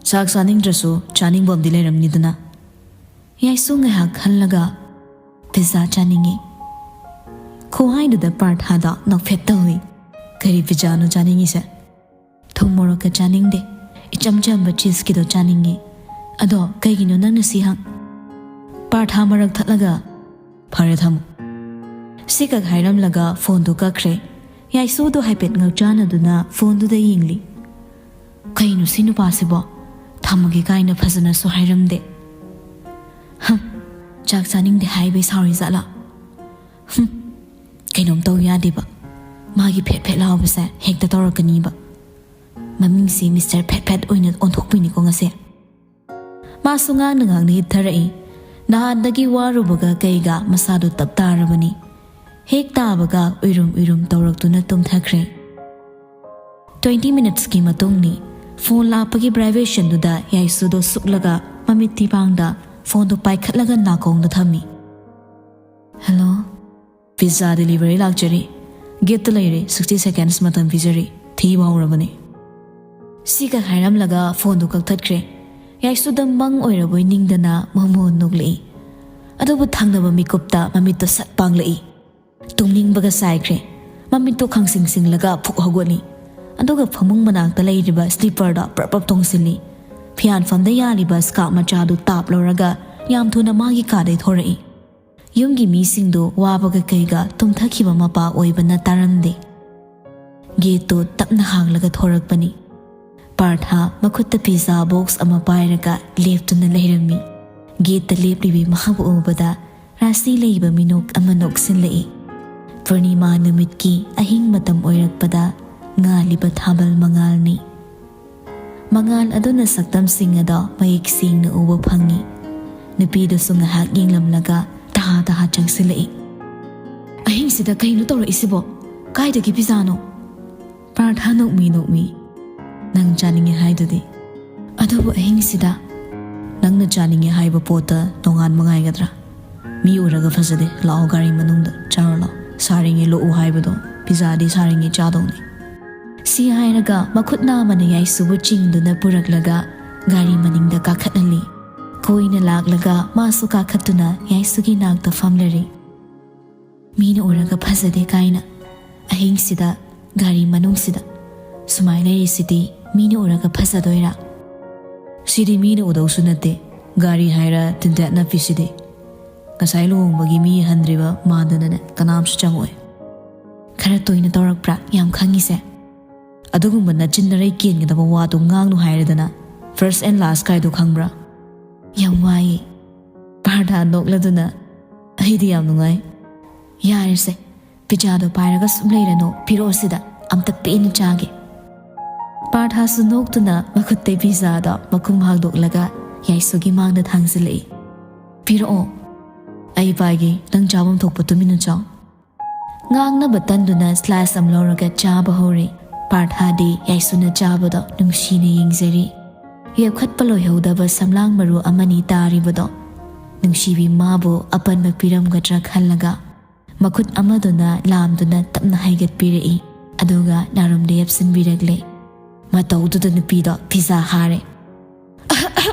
"ꯆꯥꯛ ꯆꯥꯅꯤꯡꯗ꯭ꯔꯁꯨ ꯆꯥꯅꯤꯡꯕ ꯑꯃꯗꯤ ꯂꯩꯔꯝꯅꯤꯗꯅ?" ꯌꯥꯏꯁꯨ ꯉꯥꯏꯍꯥꯛ ꯈꯜꯂꯒ, "ꯄꯤꯖꯥ ꯆꯥꯅꯤꯡꯉꯤ꯫" ꯈꯨꯍꯥꯏꯗꯨꯗ ꯄꯥꯔꯊꯗꯣ ꯅꯣꯛꯐꯦꯠ ꯇꯧꯏ꯫ "ꯀꯔꯤ ꯄꯤꯖꯥꯅꯣ ꯆꯥꯅꯤꯡꯉꯤꯁꯦ?" "ꯊꯨꯝ ꯃꯣꯔꯣꯛꯀ ꯆꯥꯅꯤꯡꯗꯦ, ꯏꯆꯝ ꯆꯝꯕ ꯆꯤꯁꯀꯤꯗꯣ ꯆꯥꯅꯤꯡꯉꯤ꯫ ꯑꯗꯣ ꯀꯩꯒꯤꯅꯣ ꯅꯪꯅ ꯁꯤ ꯍꯪ-" ꯄꯥꯔꯊ ꯃꯔꯛ ꯊꯠꯂꯒ, "ꯐꯔꯦ, ꯊꯝꯃꯣ꯫" ꯁꯤꯈꯛ ꯍꯥꯏꯔꯝꯂꯒ ꯐꯣꯟꯗꯨ ꯀꯛꯈ꯭ꯔꯦ꯫ ꯌꯥꯏꯁꯨꯗꯣ ꯍꯥꯏꯐꯦꯠ ꯉꯛꯆꯥꯟꯅꯗꯨꯅ ꯐꯣꯟꯗꯨꯗ ꯌꯦꯡꯂꯤ꯫ "ꯀꯩꯅꯣ ꯁꯤ ꯅꯨꯄꯥꯁꯤꯕꯣ? ꯊꯝꯃꯒꯦ ꯀꯥꯏꯅ ꯐꯖꯅꯁꯨ ꯍꯥꯏꯔꯝꯗꯦ꯫ ꯍꯝ, ꯆꯥꯛ ꯆꯥꯅꯤꯡꯗꯦ ꯍꯥꯏꯕꯩ ꯁꯥꯎꯔꯤ ꯖꯥꯠꯂꯥ? ꯍꯨꯝ, ꯀꯩꯅꯣꯝ ꯇꯧ ꯌꯥꯗꯦꯕ꯫ ꯃꯥꯒꯤ ꯐꯦꯠ ꯐꯦꯠ ꯂꯥꯎꯕꯁꯦ ꯍꯦꯛꯇ ꯇꯧꯔꯛꯀꯅꯤꯕ꯫ ꯃꯃꯤꯡꯁꯤ ꯃꯤꯁꯇꯔ ꯐꯦꯠ ꯐꯦꯠ ꯑꯣꯏꯅ ꯑꯣꯟꯊꯣꯛꯄꯤꯅꯤꯀꯣ ꯉꯁꯤ꯫ ꯃꯥꯁꯨ ꯉꯥꯡꯅ ꯉꯥꯡꯅ ꯍꯤꯞꯊꯔꯛꯏ꯫ ꯅꯍꯥꯟꯗꯒꯤ ꯋꯥꯔꯨꯕꯒ ꯀꯩꯒ ꯃꯁꯥꯗꯨ ꯇꯞ ꯇꯥꯔꯕꯅꯤ꯫ ꯍꯦꯛ ꯇꯥꯕꯒ ꯎꯏꯔꯨꯝ ꯎꯏꯔꯨꯝ ꯇꯧꯔꯛꯇꯨꯅ ꯇꯨꯝꯊꯈ꯭ꯔꯦ꯫ ꯇ꯭ꯋꯦꯟꯇꯤ ꯃꯤꯅꯤꯠꯁꯀꯤ ꯃꯇꯨꯡꯅꯤ꯫ ꯐꯣꯟ ꯂꯥꯛꯄꯒꯤ ꯚꯥꯏꯕ꯭ꯔꯦꯁꯟꯗꯨꯗ ꯌꯥꯏꯁꯨꯗꯣ ꯁꯨꯛꯂꯒ ꯃꯃꯤꯠ ꯇꯤꯕꯥꯡꯗ ꯐꯣꯟꯗꯨ ꯄꯥꯏꯈꯠꯂꯒ ꯅꯥꯀꯣꯡꯗ ꯊꯝꯃꯤ꯫ ꯍꯜꯂꯣ꯫ ꯄꯤꯖꯥ ꯗꯦꯂꯤꯚꯔꯤ ꯂꯥꯛꯆꯔꯤ꯫ ꯒꯦꯠꯇ ꯂꯩꯔꯦ, ꯁꯤꯛꯁꯇꯤ ꯁꯦꯀꯦꯟꯁ ꯃꯇꯝ ꯄꯤꯖꯔꯤ꯫ ꯊꯤꯕ ꯍꯧꯔꯕꯅꯤ꯫ ꯁꯤꯒ ꯍꯥꯏꯔꯝꯂꯒ ꯐꯣꯟꯗꯨ ꯀꯛꯊꯠꯈ꯭ꯔꯦ꯫ ꯌꯥꯏꯁꯨꯗ ꯃꯪ ꯑꯣꯏꯔꯕꯣꯏ ꯅꯤꯡꯗꯅ ꯃꯃꯣꯟ ꯅꯣꯛꯂꯛꯏ꯫ ꯑꯗꯨꯕꯨ ꯊꯪꯅꯕ ꯃꯤꯀꯨꯞꯇ ꯃꯃꯤꯠꯇꯣ ꯁꯠ ꯄꯥꯡꯂꯛꯏ꯫ ꯇꯨꯝꯅꯤꯡꯕꯒ ꯆꯥꯏꯈ꯭ꯔꯦ꯫ ꯃꯃꯤꯠꯇꯣ ꯈꯪꯁꯤꯡ ꯁꯤꯡꯂꯒ ꯐꯨꯛ ꯍꯧꯒꯠꯂꯤ꯫ ꯑꯗꯨꯒ ꯐꯃꯨꯡ ꯃꯅꯥꯛꯇ ꯂꯩꯔꯤꯕ ꯁ꯭ꯂꯤꯄꯔꯗꯣ ꯄ꯭ꯔꯞ ꯄ꯭ꯔꯞ ꯊꯣꯡꯁꯤꯜꯂꯤ꯫ ꯐꯤꯌꯥꯟꯐꯝꯗ ꯌꯥꯜꯂꯤꯕ ꯁ꯭ꯀꯥꯔꯞ ꯃꯆꯥꯗꯨ ꯇꯥꯞ ꯂꯧꯔꯒ ꯌꯥꯝ ꯊꯨꯅ ꯃꯥꯒꯤ ꯀꯥꯗꯩ ꯊꯣꯔꯛꯏ꯫ ꯌꯨꯝꯒꯤ ꯃꯤꯁꯤꯡꯗꯨ ꯋꯥꯕꯒ ꯀꯩꯒ ꯇꯨꯝꯊꯈꯤꯕ ꯃꯄꯥ ꯑꯣꯏꯕꯅ ꯇꯥꯔꯝꯗꯦ꯫ ꯒꯦꯠꯇꯨ ꯇꯞꯅ ꯍꯥꯡꯂꯒ ꯊꯣꯔꯛꯄꯅꯤ꯫ ꯄꯥꯔꯊ ꯃꯈꯨꯠꯇ ꯄꯤꯖꯥ ꯕꯣꯛꯁ ꯑꯃ ꯄꯥꯏꯔꯒ ꯂꯦꯞꯇꯨꯅ ꯂꯩꯔꯝꯃꯤ꯫ ꯒꯦꯠꯇ ꯂꯦꯞꯂꯤꯕꯤ ꯃꯍꯥꯛꯄꯨ ꯎꯕꯗ ꯔꯥꯁꯤ ꯂꯩꯕ ꯃꯤꯅꯣꯛ ꯑꯃ ꯅꯣꯛꯁꯤꯜꯂꯛꯏ꯫ ꯄꯨꯔꯅꯤꯃꯥ ꯅꯨꯃꯤꯠꯀꯤ ꯑꯍꯤꯡ ꯃꯇꯝ ꯑꯣꯏꯔꯛꯄꯗ ꯉꯥꯜꯂꯤꯕ ꯊꯥꯕꯜ ꯃꯉꯥꯜꯅꯤ꯫ ꯃꯉꯥꯜ ꯑꯗꯨꯅ ꯁꯛꯇꯝꯁꯤꯡ ꯑꯗꯣ ꯃꯌꯦꯛ ꯁꯦꯡꯅ ꯎꯕ ꯐꯪꯉꯤ꯫ ꯅꯨꯄꯤꯗꯨꯁꯨ ꯉꯥꯏꯍꯥꯛ ꯌꯦꯡꯂꯝꯂꯒ ꯇꯍꯥ ꯇꯍꯥ ꯆꯪꯁꯤꯜꯂꯛꯏ꯫ "ꯑꯍꯤꯡꯁꯤꯗ ꯀꯩꯅꯣ ꯇꯧꯔꯛꯏꯁꯤꯕꯣ? ꯀꯥꯏꯗꯒꯤ ꯄꯤꯖꯥꯅꯣ?" ꯄꯥꯔꯊ ꯅꯣꯛꯃꯤ ꯅꯣꯛꯃꯤ, "ꯅꯪ ꯆꯥꯅꯤꯡꯉꯦ ꯍꯥꯏꯗꯨꯗꯤ꯫ ꯑꯗꯨꯕꯨ ꯑꯍꯤꯡꯁꯤꯗ ꯅꯪꯅ ꯆꯥꯅꯤꯡꯉꯦ ꯍꯥꯏꯕ ꯄꯣꯠꯇ ꯅꯣꯡꯉꯥꯟꯕ ꯉꯥꯏꯒꯗ꯭ꯔꯥ? ꯃꯤ ꯎꯔꯒ ꯐꯖꯗꯦ, ꯂꯥꯛꯑꯣ ꯒꯥꯔꯤ ꯃꯅꯨꯡꯗ ꯆꯥꯔꯣ ꯂꯥꯛꯑꯣ, ꯁꯥꯔꯤꯉꯩ ꯂꯣꯛꯎ ꯍꯥꯏꯕꯗꯣ ꯄꯤꯖꯥꯗꯤ ꯁꯥꯔꯤꯉꯩ ꯆꯥꯗꯧꯅꯤ꯫" ꯁꯤ ꯍꯥꯏꯔꯒ ꯃꯈꯨꯠ ꯅꯥꯝꯃꯅ ꯌꯥꯏꯁꯨꯕꯨ ꯆꯤꯡꯗꯨꯅ ꯄꯨꯔꯛꯂꯒ ꯒꯥꯔꯤ ꯃꯅꯤꯡꯗ ꯀꯥꯈꯠꯍꯜꯂꯤ꯫ ꯀꯣꯏꯅ ꯂꯥꯛꯂꯒ ꯃꯥꯁꯨ ꯀꯥꯈꯠꯇꯨꯅ ꯌꯥꯏꯁꯨꯒꯤ ꯅꯥꯛꯇ ꯐꯝꯂꯔꯤ꯫ "ꯃꯤꯅ ꯎꯔꯒ ꯐꯖꯗꯦ ꯀꯥꯏꯅ, ꯑꯍꯤꯡꯁꯤꯗ ꯒꯥꯔꯤ ꯃꯅꯨꯡꯁꯤꯗ ꯁꯨꯃꯥꯏ ꯂꯩꯔꯤꯁꯤꯗꯤ ꯃꯤꯅ ꯎꯔꯒ ꯐꯖꯗꯣꯏꯔꯥ?" "ꯁꯤꯗꯤ ꯃꯤꯅ ꯎꯗꯧꯁꯨ ꯅꯠꯇꯦ, ꯒꯥꯔꯤ ꯍꯥꯏꯔ ꯇꯤꯟꯗꯦꯠ ꯅꯞꯄꯤꯁꯤꯗꯤ꯫ ꯉꯁꯥꯏ ꯂꯨꯍꯣꯡꯕꯒꯤ ꯃꯤ ꯍꯟꯗ꯭ꯔꯤꯕ ꯃꯥꯟꯗꯅꯅꯦ ꯀꯅꯥꯝꯁꯨ ꯆꯪꯉꯛꯑꯣꯏ꯫" "ꯈꯔ ꯇꯣꯏꯅ ꯇꯧꯔꯛꯄ꯭ꯔꯥ ꯌꯥꯝ ꯈꯪꯉꯤꯁꯦ?" "ꯑꯗꯨꯒꯨꯝꯕ ꯅꯆꯤꯟ ꯅꯔꯩ ꯀꯦꯟꯒꯗꯕ ꯋꯥꯗꯣ ꯉꯥꯡꯅꯨ ꯍꯥꯏꯔꯦꯗꯅ꯫ First and last ꯀꯥꯏꯗꯣ ꯈꯪꯕ꯭ꯔꯥ?" "ꯌꯥꯝ ꯋꯥꯏꯌꯦ꯫" ꯄꯥꯔꯊ ꯅꯣꯛꯂꯗꯨꯅ, "ꯑꯩꯗꯤ ꯌꯥꯝ ꯅꯨꯡꯉꯥꯏ꯫ "ꯌꯥꯔꯦꯁꯦ, ꯄꯤꯖꯥꯗꯣ ꯄꯥꯏꯔꯒ ꯁꯨꯝ ꯂꯩꯔꯅꯨ, ꯄꯤꯔꯛꯑꯣ ꯁꯤꯗ, ꯑꯝꯇ ꯄꯦꯟꯅ ꯆꯥꯒꯦ"꯫ ꯄꯥꯔꯊꯥꯁꯨ ꯅꯣꯛꯇꯨꯅ ꯃꯈꯨꯠꯇꯩ ꯄꯤꯖꯥꯗꯣ ꯃꯈꯨꯝ ꯍꯥꯡꯗꯣꯛꯂꯒ ꯌꯥꯏꯁꯨꯒꯤ ꯃꯥꯡꯗ ꯊꯥꯡꯖꯤꯜꯂꯛꯏ꯫ "ꯄꯤꯔꯛꯑꯣ, ꯑꯩ ꯄꯥꯏꯒꯦ, ꯅꯪ ꯆꯥꯐꯝ ꯊꯣꯛꯄ ꯇꯨꯃꯤꯟꯅ ꯆꯥꯎ"꯫ ꯉꯥꯡꯅꯕ ꯇꯟꯗꯨꯅ slice ꯑꯃ ꯂꯧꯔꯒ ꯆꯥꯕ ꯍꯧꯔꯦ꯫ ꯄꯥꯔꯊꯥꯗꯤ ꯌꯥꯏꯁꯨꯅ ꯆꯥꯕꯗꯣ ꯅꯨꯡꯁꯤꯅ ꯌꯦꯡꯖꯔꯤ꯫ ꯌꯦꯞꯈꯠꯄ ꯂꯣꯏꯍꯧꯗꯕ ꯁꯝꯂꯥꯡ ꯃꯔꯨ ꯑꯃꯅꯤ ꯇꯥꯔꯤꯕꯗꯣ ꯅꯨꯡꯁꯤꯕꯤ ꯃꯥꯕꯨ ꯑꯄꯟꯕ ꯄꯤꯔꯝꯒꯗ꯭ꯔꯥ ꯈꯜꯂꯒ ꯃꯈꯨꯠ ꯑꯃꯗꯨꯅ ꯂꯥꯝꯗꯨꯅ ꯇꯞꯅ ꯍꯥꯏꯒꯠꯄꯤꯔꯛꯏ꯫ ꯑꯗꯨꯒ ꯅꯥꯔꯨꯝꯗ ꯌꯦꯞꯁꯤꯟꯕꯤꯔꯛꯂꯦ꯫ ꯃꯇꯧꯗꯨꯗ ꯅꯨꯄꯤꯗꯣ ꯄꯤꯖꯥ ꯍꯥꯔꯦ꯫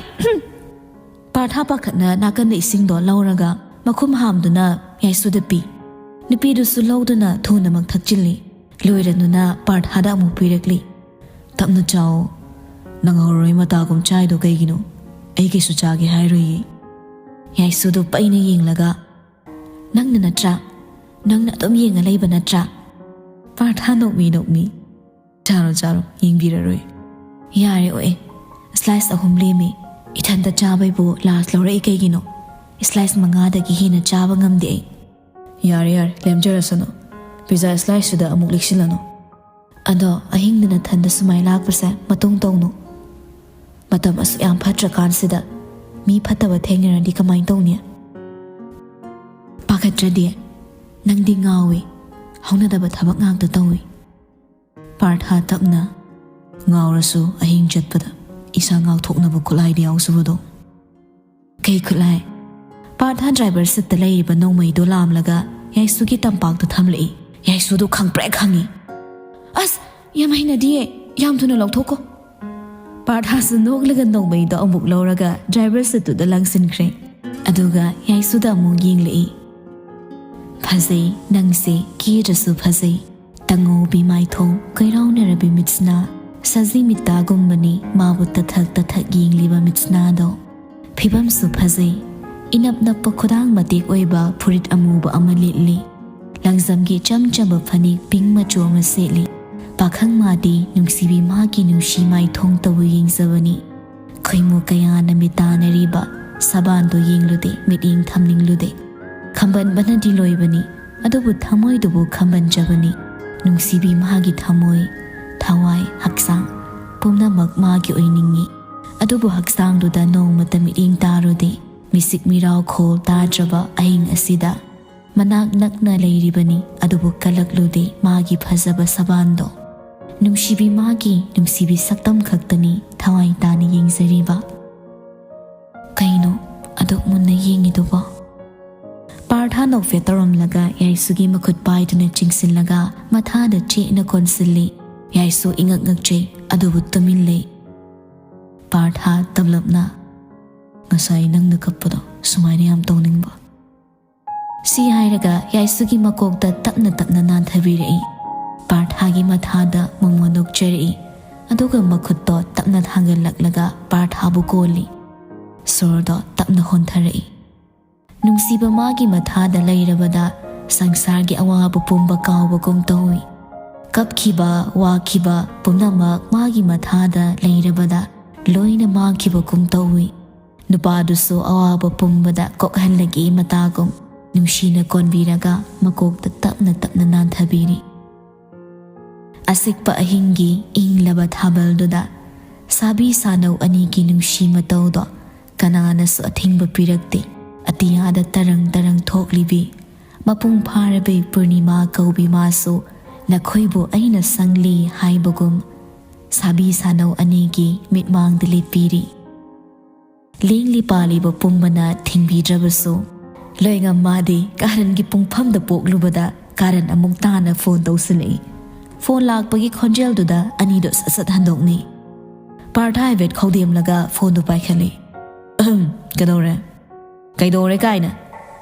ꯄꯥꯔꯊꯥ ꯄꯥꯈꯠꯅ ꯅꯥꯀꯟꯗ ꯏꯁꯤꯡꯗꯣ ꯂꯧꯔꯒ ꯃꯈꯨꯝ ꯍꯥꯝꯗꯨꯅ ꯌꯥꯏꯁꯨꯗ ꯄꯤ꯫ ꯅꯨꯄꯤꯗꯨꯁꯨ ꯂꯧꯗꯨꯅ ꯊꯨꯅꯃꯛ ꯊꯛꯆꯤꯜꯂꯤ꯫ ꯂꯣꯏꯔꯗꯨꯅ ꯄꯥꯔꯊꯥꯗ ꯑꯃꯨꯛ ꯄꯤꯔꯛꯂꯤ꯫ "ꯇꯞꯅ ꯆꯥꯎ, ꯅꯪ ꯍꯧꯔꯣꯏ ꯃꯇꯥꯒꯨꯝ ꯆꯥꯏꯗꯣ ꯀꯩꯒꯤꯅꯣ? ꯑꯩ ꯀꯩꯁꯨ ꯆꯥꯒꯦ ꯍꯥꯏꯔꯣꯏꯌꯦ"꯫ ꯌꯥꯏꯁꯨꯗꯨ ꯄꯩꯅ ꯌꯦꯡꯂꯒ, "ꯅꯪꯅ ꯅꯠꯇ꯭ꯔꯥ? ꯅꯪꯅ ꯑꯗꯨꯝ ꯌꯦꯡꯉ ꯂꯩꯕ ꯅꯠꯇ꯭ꯔꯥ?" ꯄꯥꯔꯊꯥ ꯅꯣꯛꯃꯤ ꯅꯣꯛꯃꯤ, "ꯆꯥꯔꯣ ꯆꯥꯔꯣ, ꯌꯦꯡꯕꯤꯔꯔꯣꯏ"꯫ "ꯌꯥꯔꯦ ꯑꯣꯛꯑꯦ, slice ꯑꯍꯨꯝ ꯂꯦꯝꯃꯤ꯫ ꯏꯊꯟꯇ ꯆꯥꯕꯩꯕꯨ last ꯂꯧꯔꯛꯏ ꯀꯩꯒꯤꯅꯣ? Slice ꯃꯉꯥꯗꯒꯤ ꯍꯦꯟꯅ ꯆꯥꯕ ꯉꯝꯗꯦ ꯑꯩ"꯫ "ꯌꯥꯔꯦ ꯌꯥꯔꯦ, ꯂꯦꯝꯖꯔꯁꯅꯨ꯫ ꯄꯤꯖꯥ sliceꯇꯨꯗ ꯑꯃꯨꯛ ꯂꯤꯛꯁꯤꯜꯂꯅꯨ"꯫ ꯑꯗꯣ ꯑꯍꯤꯡꯗ ꯅꯊꯟꯗ ꯁꯨꯃꯥꯏ ꯂꯥꯛꯄꯁꯦ ꯃꯇꯨꯡ ꯇꯧꯅꯨ꯫ ꯃꯇꯝ ꯑꯁꯨꯛ ꯌꯥꯝ ꯐꯠꯇ꯭ꯔꯀꯥꯟꯁꯤꯗ ꯃꯤ ꯐꯠꯇꯕ ꯊꯦꯡꯅꯔꯗꯤ ꯀꯃꯥꯏꯅ ꯇꯧꯅꯤ? ꯄꯥꯈꯠꯇ꯭ꯔꯗꯤ? ꯅꯪꯗꯤ ꯉꯥꯎꯏ, ꯍꯧꯅꯗꯕ ꯊꯕꯛ ꯉꯥꯛꯇ ꯇꯧꯏ꯫ ꯄꯥꯔꯊ ꯇꯞꯅ, "ꯉꯥꯎꯔꯁꯨ ꯑꯍꯤꯡ ꯆꯠꯄꯗ ꯏꯁꯥ ꯉꯥꯎꯊꯣꯛꯅꯕ ꯈꯨꯠꯂꯥꯏꯗꯤ ꯌꯥꯎꯖꯕꯗꯣ"꯫ "ꯀꯩ ꯈꯨꯠꯂꯥꯏ?" ꯄꯥꯔꯊ driver seatꯇ ꯂꯩꯔꯤꯕ ꯅꯣꯡꯃꯩꯗꯣ ꯂꯥꯝꯂꯒ ꯌꯥꯏꯁꯨꯒꯤ ꯇꯝꯄꯥꯛꯇ ꯊꯝꯂꯛꯏ꯫ ꯌꯥꯏꯁꯨꯗꯣ ꯈꯪꯄ꯭ꯔꯦꯛ ꯈꯪꯉꯤ꯫ "ꯑꯁ, ꯌꯥꯝ ꯍꯩꯅꯗꯤꯌꯦ, ꯌꯥꯝ ꯊꯨꯅ ꯂꯧꯊꯣꯛꯀꯣ"꯫ ꯄꯥꯔꯊꯥꯁꯨ ꯅꯣꯛꯂꯒ ꯅꯣꯡꯃꯩꯗꯣ ꯑꯃꯨꯛ ꯂꯧꯔꯒ driver seatꯇꯨꯗ ꯂꯪꯁꯤꯟꯈ꯭ꯔꯦ꯫ ꯑꯗꯨꯒ ꯌꯥꯏꯁꯨꯗ ꯑꯃꯨꯛ ꯌꯦꯡꯂꯛꯏ꯫ "ꯐꯖꯩ, ꯅꯪꯁꯦ ꯀꯦꯗ꯭ꯔꯁꯨ ꯐꯖꯩ꯫ ꯇꯉꯧꯕꯤ ꯃꯥꯏꯊꯣꯡ, ꯀꯣꯏꯔꯥꯎꯅꯔꯕꯤ ꯃꯤꯠꯁꯅꯥ, ꯁꯖꯤ ꯃꯤꯠꯇꯥꯒꯨꯝꯕꯅꯤ ꯃꯥꯕꯨ ꯇꯊꯛ ꯇꯊꯛ ꯌꯦꯡꯂꯤꯕ ꯃꯤꯠꯁꯅꯥꯗꯣ꯫ ꯐꯤꯕꯝꯁꯨ ꯐꯖꯩ꯫ ꯏꯅꯞ ꯅꯞꯄ ꯈꯨꯗꯥꯡ ꯃꯇꯦꯛ ꯑꯣꯏꯕ ꯐꯨꯔꯤꯠ ꯑꯃꯨꯕ ꯑꯃ ꯂꯤꯠꯂꯤ꯫ ꯂꯪꯖꯝꯒꯤ ꯏꯆꯝ ꯆꯝꯕ ꯐꯅꯦꯛ pink ꯃꯆꯨ ꯑꯃ ꯁꯦꯠꯂꯤ꯫ ꯄꯥꯈꯪ ꯃꯥꯗꯤ ꯅꯨꯡꯁꯤꯕꯤ ꯃꯥꯒꯤ ꯅꯨꯡꯁꯤ ꯃꯥꯏꯊꯣꯡꯇꯕꯨ ꯌꯦꯡꯖꯕꯅꯤ꯫ ꯈꯣꯏꯃꯨ ꯀꯌꯥꯅ ꯃꯤꯇꯥꯟꯅꯔꯤꯕ ꯁꯕꯥꯟꯗꯣ ꯌꯦꯡꯂꯨꯗꯦ, ꯃꯤꯠꯌꯦꯡ ꯊꯝꯅꯤꯡꯂꯨꯗꯦ꯫ ꯈꯝꯕꯟꯕꯅꯗꯤ ꯂꯣꯏꯕꯅꯤ, ꯑꯗꯨꯕꯨ ꯊꯃꯣꯏꯗꯨꯕꯨ ꯈꯝꯕꯟꯖꯕꯅꯤ꯫ ꯅꯨꯡꯁꯤꯕꯤ ꯃꯥꯒꯤ ꯊꯃꯣꯏ, ꯊꯋꯥꯏ, ꯍꯛꯆꯥꯡ ꯄꯨꯝꯅꯃꯛ ꯃꯥꯒꯤ ꯑꯣꯏꯅꯤꯡꯏ꯫ ꯑꯗꯨꯕꯨ ꯍꯛꯆꯥꯡꯗꯨꯗ ꯅꯣꯡꯃꯇ ꯃꯤꯠꯌꯦꯡ ꯇꯥꯔꯨꯗꯦ꯫ ꯃꯤꯁꯤꯛ ꯃꯤꯔꯥꯎ ꯈꯣꯜ ꯇꯥꯗ꯭ꯔꯕ ꯑꯍꯤꯡ ꯑꯁꯤꯗ ꯃꯅꯥꯛ ꯅꯛꯅ ꯂꯩꯔꯤꯕꯅꯤ, ꯑꯗꯨꯕꯨ ꯀꯜꯂꯛꯂꯨꯗꯦ ꯃꯥꯒꯤ ꯐꯖꯕ ꯁꯕꯥꯟꯗꯣ꯫ ꯅꯨꯡꯁꯤꯕꯤ ꯃꯥꯒꯤ ꯅꯨꯡꯁꯤꯕꯤ ꯁꯛꯇꯝ ꯈꯛꯇꯅꯤ ꯊꯋꯥꯏ ꯇꯥꯅ ꯌꯦꯡꯖꯔꯤꯕ꯫ ꯀꯩꯅꯣ ꯑꯗꯨꯛ ꯃꯨꯟꯅ ꯌꯦꯡꯉꯤꯗꯨꯕꯣ? ꯄꯥꯔꯊ ꯅꯣꯛꯐꯦꯠ ꯇꯧꯔꯝꯂꯒ ꯌꯥꯏꯁꯨꯒꯤ ꯃꯈꯨꯠ ꯄꯥꯏꯗꯨꯅ ꯆꯤꯡꯁꯤꯜꯂꯒ ꯃꯊꯥꯗ ꯆꯦꯠꯅ ꯀꯣꯟꯁꯤꯜꯂꯤ꯫ ꯌꯥꯏꯁꯨ ꯏꯉꯛ ꯉꯛꯆꯩ, ꯑꯗꯨꯕꯨ ꯇꯨꯃꯤꯟ ꯂꯩ꯫ ꯄꯥꯔꯊ ꯇꯞꯂꯞꯅ, "ꯉꯁꯥꯏ ꯅꯪꯅ ꯀꯞꯄꯗꯣ ꯁꯨꯃꯥꯏꯅ ꯌꯥꯝ ꯇꯧꯅꯤꯡꯕ?" ꯁꯤ ꯍꯥꯏꯔꯒ ꯌꯥꯏꯁꯨꯒꯤ ꯃꯀꯣꯛꯇ ꯇꯞꯅ ꯇꯞꯅ ꯅꯥꯟꯊꯕꯤꯔꯛꯏ꯫ ꯄꯥꯔꯊꯥꯒꯤ ꯃꯊꯥꯗ ꯃꯣꯃꯣꯟ ꯅꯣꯛꯆꯔꯛꯏ꯫ ꯑꯗꯨꯒ ꯃꯈꯨꯠꯇꯣ ꯇꯞꯅ ꯊꯥꯡꯒꯠꯂꯛꯂꯒ ꯄꯥꯔꯊꯥꯕꯨ ꯀꯣꯜꯂꯤ꯫ ꯁꯣꯔꯗꯣ ꯇꯞꯅ ꯍꯣꯟꯊꯔꯛꯏ꯫ ꯅꯨꯡꯁꯤꯕ ꯃꯥꯒꯤ ꯃꯊꯥꯗ ꯂꯩꯔꯕꯗ ꯁꯪꯁꯥꯔꯒꯤ ꯑꯋꯥꯕ ꯄꯨꯝꯕ ꯀꯥꯎꯕꯒꯨꯝ ꯇꯧꯏ꯫ ꯀꯞꯈꯤꯕ, ꯋꯥꯈꯤꯕ ꯄꯨꯝꯅꯃꯛ ꯃꯥꯒꯤ ꯃꯊꯥꯗ ꯂꯩꯔꯕꯗ ꯂꯣꯏꯅ ꯃꯥꯡꯈꯤꯕꯒꯨꯝ ꯇꯧꯏ꯫ ꯅꯨꯄꯥꯗꯨꯁꯨ ꯑꯋꯥꯕ ꯄꯨꯝꯕꯗ ꯀꯣꯛꯍꯜꯂꯒꯦ ꯃꯇꯥꯒꯨꯝ ꯅꯨꯡꯁꯤꯅ ꯀꯣꯟꯕꯤꯔꯒ ꯃꯀꯣꯛꯇ ꯇꯞꯅ ꯇꯞꯅ ꯅꯥꯟꯊꯕꯤꯔꯤ꯫ ꯑꯁꯤꯛꯄ ꯑꯍꯤꯡꯒꯤ ꯏꯪꯂꯕ ꯊꯥꯕꯜꯗꯨꯗ ꯁꯥꯕꯤ ꯁꯥꯅꯧ ꯑꯅꯤꯒꯤ ꯅꯨꯡꯁꯤ ꯃꯇꯧꯗꯣ ꯀꯅꯥꯅꯁꯨ ꯑꯊꯤꯡꯕ ꯄꯤꯔꯛꯇꯦ꯫ ꯑꯇꯤꯌꯥꯗ ꯇꯔꯪ ꯇꯔꯪ ꯊꯣꯛꯂꯤꯕꯤ ꯃꯄꯨꯡ ꯐꯥꯔꯕꯤ ꯄꯨꯔꯅꯤꯃꯥ ꯀꯧꯕꯤ ꯃꯥꯁꯨ ꯅꯈꯣꯏꯕꯨ ꯑꯩꯅ ꯁꯪꯂꯤ ꯍꯥꯏꯕꯒꯨꯝ ꯁꯥꯕꯤ ꯁꯥꯅꯧ ꯑꯅꯤꯒꯤ ꯃꯤꯠꯃꯥꯡꯗ ꯂꯦꯞꯄꯤꯔꯤ꯫ ꯂꯦꯡꯂꯤ ꯄꯥꯜꯂꯤꯕ ꯄꯨꯝꯕꯅ ꯊꯤꯡꯕꯤꯗ꯭ꯔꯕꯁꯨ, ꯂꯣꯏꯉꯝ ꯃꯥꯗꯤ ꯀꯥꯔꯟꯒꯤ ꯄꯨꯡꯐꯝꯗ ꯄꯣꯛꯂꯨꯕꯗ ꯀꯥꯔꯟ ꯑꯃꯨꯛ ꯇꯥꯅ ꯐꯣꯟ ꯇꯧꯁꯤꯜꯂꯛꯏ꯫ ꯐꯣꯟ ꯂꯥꯛꯄꯒꯤ ꯈꯣꯟꯖꯦꯜꯗꯨꯗ ꯑꯅꯤꯗꯣ ꯁꯠ ꯁꯠ ꯍꯟꯗꯣꯛꯅꯩ꯫ ꯄꯥꯔꯊ ꯍꯥꯏꯐꯦꯠ ꯈꯧꯗꯦꯝꯂꯒ ꯐꯣꯟꯗꯨ ꯄꯥꯏꯈꯠꯂꯤ꯫ "ꯑꯍꯝ, ꯀꯩꯗꯧꯔꯦ?" "ꯀꯩꯗꯧꯔꯦ ꯀꯥꯏꯅ?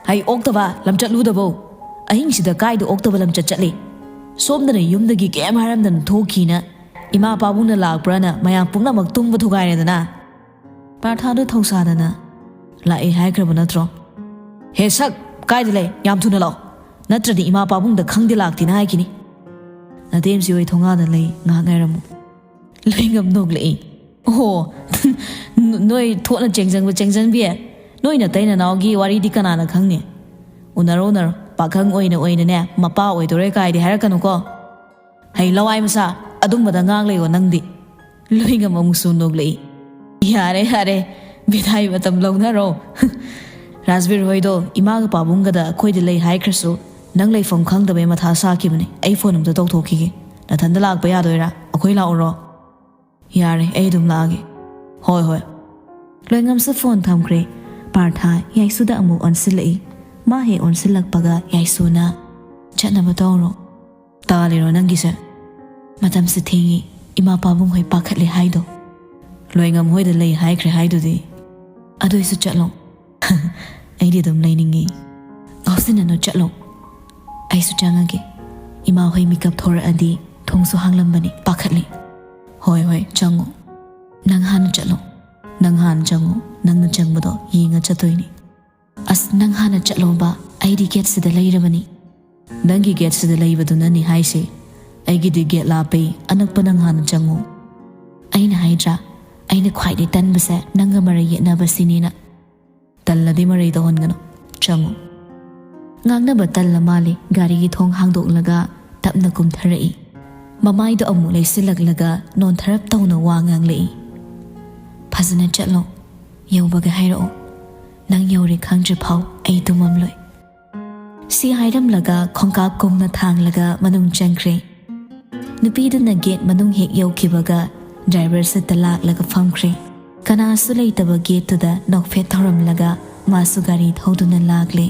ꯍꯩ ꯑꯣꯛꯇꯕ, ꯂꯝꯆꯠꯂꯨꯗꯕꯧ꯫ ꯑꯍꯤꯡꯁꯤꯗ ꯀꯥꯏꯗ ꯑꯣꯛꯇꯕ ꯂꯝꯆꯠ ꯆꯠꯂꯤ? ꯁꯣꯝꯗꯅ ꯌꯨꯝꯗꯒꯤ ꯀꯩꯝ ꯍꯥꯏꯔꯝꯗꯅ ꯊꯣꯛꯈꯤꯅ ꯏꯃꯥ ꯄꯥꯕꯨꯡꯅ ꯂꯥꯛꯄ꯭ꯔꯥꯅ ꯃꯌꯥꯝ ꯄꯨꯝꯅꯃꯛ ꯇꯨꯝꯕ ꯊꯨꯒꯥꯏꯔꯦꯗꯅ?" ꯄꯥꯔꯊꯥꯗꯨ ꯊꯧꯁꯥꯗꯅ, "ꯂꯥꯛꯑꯦ ꯍꯥꯏꯈ꯭ꯔꯕ ꯅꯠꯇ꯭ꯔꯣ?" "ꯍꯦ ꯁꯛ, ꯀꯥꯏꯗ ꯂꯩ? ꯌꯥꯝ ꯊꯨꯅ ꯂꯥꯛꯑꯣ, ꯅꯠꯇ꯭ꯔꯗꯤ ꯏꯃꯥ ꯄꯥꯕꯨꯡꯗ ꯈꯪꯗꯦ ꯂꯥꯛꯇꯦꯅ ꯍꯥꯏꯈꯤꯅꯤ꯫ ꯅꯇꯦꯝꯁꯤ ꯍꯣꯏ ꯊꯣꯡꯒꯥꯟꯗ ꯂꯩ, ꯉꯥꯏꯍꯥꯛ ꯉꯥꯏꯔꯝꯃꯨ꯫" ꯂꯣꯏꯉꯝ ꯅꯣꯛꯂꯛꯏ꯫ "ꯑꯣꯍꯣ, ꯅꯣꯏ ꯊꯣꯛꯅ ꯆꯦꯡꯖꯪꯕ ꯆꯦꯡꯖꯪꯕꯤ? ꯅꯣꯏ ꯅꯇꯩ ꯅꯅꯥꯎꯒꯤ ꯋꯥꯔꯤꯗꯤ ꯀꯅꯥꯅ ꯈꯪꯅꯤ? ꯎꯅꯔꯣ, ꯎꯅꯔꯣ꯫ ꯄꯥꯈꯪ ꯑꯣꯏꯅ ꯑꯣꯏꯅꯅꯦ ꯃꯄꯥ ꯑꯣꯏꯗꯣꯔꯦ ꯀꯥꯏꯗꯤ ꯍꯥꯏꯔꯛꯀꯅꯨꯀꯣ꯫ ꯍꯩ ꯂꯋꯥꯏ ꯃꯆꯥ, ꯑꯗꯨꯝꯕꯗ ꯉꯥꯡ ꯂꯩꯌꯣ ꯅꯪꯗꯤ꯫ ꯂꯣꯏꯉꯝ ꯑꯃꯨꯛꯁꯨ ꯅꯣꯛꯂꯛꯏ꯫ ꯌꯥꯔꯦ ꯌꯥꯔꯦ, ꯕꯤꯗꯥꯏ ꯃꯇꯝ ꯂꯧꯅꯔꯣ꯫ ꯔꯥꯖꯕꯤꯔ ꯍꯣꯏꯗꯣ ꯏꯃꯥꯒ ꯄꯥꯕꯨꯡꯒꯗ ꯑꯩꯈꯣꯏꯗ ꯂꯩ ꯍꯥꯏꯈ꯭ꯔꯁꯨ, ꯅꯪ ꯂꯩꯐꯝ ꯈꯪꯗꯕꯩ ꯃꯊꯥ ꯁꯥꯈꯤꯕꯅꯦ꯫ ꯑꯩ ꯐꯣꯟ ꯑꯝꯇ ꯇꯧꯊꯣꯛꯈꯤꯒꯦ꯫ ꯅꯊꯟꯗ ꯂꯥꯛꯄ ꯌꯥꯗꯣꯏꯔꯥ? ꯑꯩꯈꯣꯏ ꯂꯥꯛꯎꯔꯣ? ꯌꯥꯔꯦ, ꯑꯩ ꯑꯗꯨꯝ ꯂꯥꯛꯑꯒꯦ꯫ ꯍꯣꯏ ꯍꯣꯏ꯫ ꯂꯣꯏꯉꯝꯁꯨ ꯐꯣꯟ ꯊꯝꯈ꯭ꯔꯦ꯫ ꯄꯥꯔꯊ ꯌꯥꯏꯁꯨꯗ ꯑꯃꯨꯛ ꯑꯣꯟꯁꯤꯜꯂꯛꯏ꯫ ꯃꯥ ꯍꯦꯛ ꯑꯣꯟꯁꯤꯜꯂꯛꯄꯒ ꯌꯥꯏꯁꯨꯅ, "ꯆꯠꯅꯕ ꯇꯧꯔꯣ꯫ ꯇꯥꯜꯂꯤꯔꯣ ꯅꯪꯒꯤꯁꯦ? ꯃꯇꯝꯁꯦ ꯊꯦꯡꯉꯤ, ꯏꯃꯥ ꯄꯥꯕꯨꯡ ꯍꯣꯏ ꯄꯥꯈꯠꯂꯦ ꯍꯥꯏꯗꯣ꯫ ꯂꯣꯏꯉꯝ ꯍꯣꯏꯗ ꯂꯩ ꯍꯥꯏꯈ꯭ꯔꯦ ꯍꯥꯏꯗꯨꯗꯤ꯫ ꯑꯗꯨꯏꯁꯨ ꯆꯠꯂꯣ꯫ ꯑꯩꯗꯤ ꯑꯗꯨꯝ ꯂꯩꯅꯤꯡꯉꯤ꯫ ꯉꯥꯎꯁꯤꯟꯅꯅꯨ, ꯆꯠꯂꯣ꯫ ꯑꯩꯁꯨ ꯆꯪꯉꯒꯦ꯫ ꯏꯃꯥ ꯍꯣꯏ ꯃꯤꯀꯞ ꯊꯣꯔꯛꯑꯗꯤ ꯊꯣꯡꯁꯨ ꯍꯥꯡꯂꯝꯕꯅꯤ, ꯄꯥꯈꯠꯂꯤ꯫ ꯍꯣꯏ ꯍꯣꯏ, ꯆꯪꯉꯣ꯫ ꯅꯪ ꯍꯥꯟꯅ ꯆꯠꯂꯣ꯫ ꯅꯪ ꯍꯥꯟꯅ ꯆꯪꯉꯣ꯫ ꯅꯪꯅ ꯆꯪꯕꯗꯣ ꯌꯦꯡꯉ ꯆꯠꯇꯣꯏꯅꯤ꯫ ꯑꯁ, ꯅꯪ ꯍꯥꯟꯅ ꯆꯠꯂꯣꯕ, ꯑꯩꯗꯤ ꯒꯦꯠꯁꯤꯗ ꯂꯩꯔꯕꯅꯤ꯫ ꯅꯪꯒꯤ ꯒꯦꯠꯁꯤꯗ ꯂꯩꯕꯗꯨꯅꯅꯤ ꯍꯥꯏꯁꯦ꯫ ꯑꯩꯒꯤꯗꯤ ꯒꯦꯠ ꯂꯥꯞꯄꯦ, ꯑꯅꯛꯄ ꯅꯪ ꯍꯥꯟꯅ ꯆꯪꯉꯨ꯫ ꯑꯩꯅ ꯍꯥꯏꯗ꯭ꯔꯥ, ꯑꯩꯅ ꯈ꯭ꯋꯥꯏꯗꯩ ꯇꯟꯕꯁꯦ ꯅꯪꯒ ꯃꯔꯩ ꯌꯦꯠꯅꯕꯁꯤꯅꯤꯅ꯫ ꯇꯜꯂꯗꯤ ꯃꯔꯩ ꯇꯧꯍꯟꯒꯅꯨ, ꯆꯪꯉꯨ꯫ ꯉꯥꯡꯅꯕ ꯇꯜꯂ ꯃꯥꯜꯂꯦ, ꯒꯥꯔꯤꯒꯤ ꯊꯣꯡ ꯍꯥꯡꯗꯣꯛꯂꯒ ꯇꯞꯅ ꯀꯨꯝꯊꯔꯛꯏ꯫ ꯃꯃꯥꯏꯗꯣ ꯑꯃꯨꯛ ꯂꯩꯁꯤꯜꯂꯛꯂꯒ ꯅꯣꯟꯊꯔꯞ ꯇꯧꯅ ꯋꯥ ꯉꯥꯡꯂꯛꯏ꯫ ꯐꯖꯅ ꯆꯠꯂꯣ, ꯌꯧꯕꯒ ꯍꯥꯏꯔꯛꯑꯣ꯫ ꯅꯪ ꯌꯧꯔꯦ ꯈꯪꯗ꯭ꯔꯤ ꯐꯥꯎ ꯑꯩ ꯇꯨꯝꯃꯝꯂꯣꯏ꯫ ꯁꯤ ꯍꯥꯏꯔꯝꯂꯒ ꯈꯣꯡꯀꯥꯞ ꯀꯨꯝꯅ ꯊꯥꯡꯂꯒ ꯃꯅꯨꯡ ꯆꯪꯈ꯭ꯔꯦ꯫ ꯅꯨꯄꯤꯗꯨꯅ ꯒꯦꯠ ꯃꯅꯨꯡ ꯍꯦꯛ ꯌꯧꯈꯤꯕꯒ ꯗ꯭ꯔꯥꯏꯚꯔ ꯁꯤꯠꯇ ꯂꯥꯛꯂꯒ ꯐꯝꯈ꯭ꯔꯦ꯫ ꯀꯅꯥꯁꯨ ꯂꯩꯇꯕ ꯒꯦꯠꯇꯨꯗ ꯅꯣꯛꯐꯦꯠ ꯊꯧꯔꯝꯂꯒ ꯃꯥꯁꯨ ꯒꯥꯔꯤ ꯊꯧꯗꯨꯅ ꯂꯥꯛꯂꯦ꯫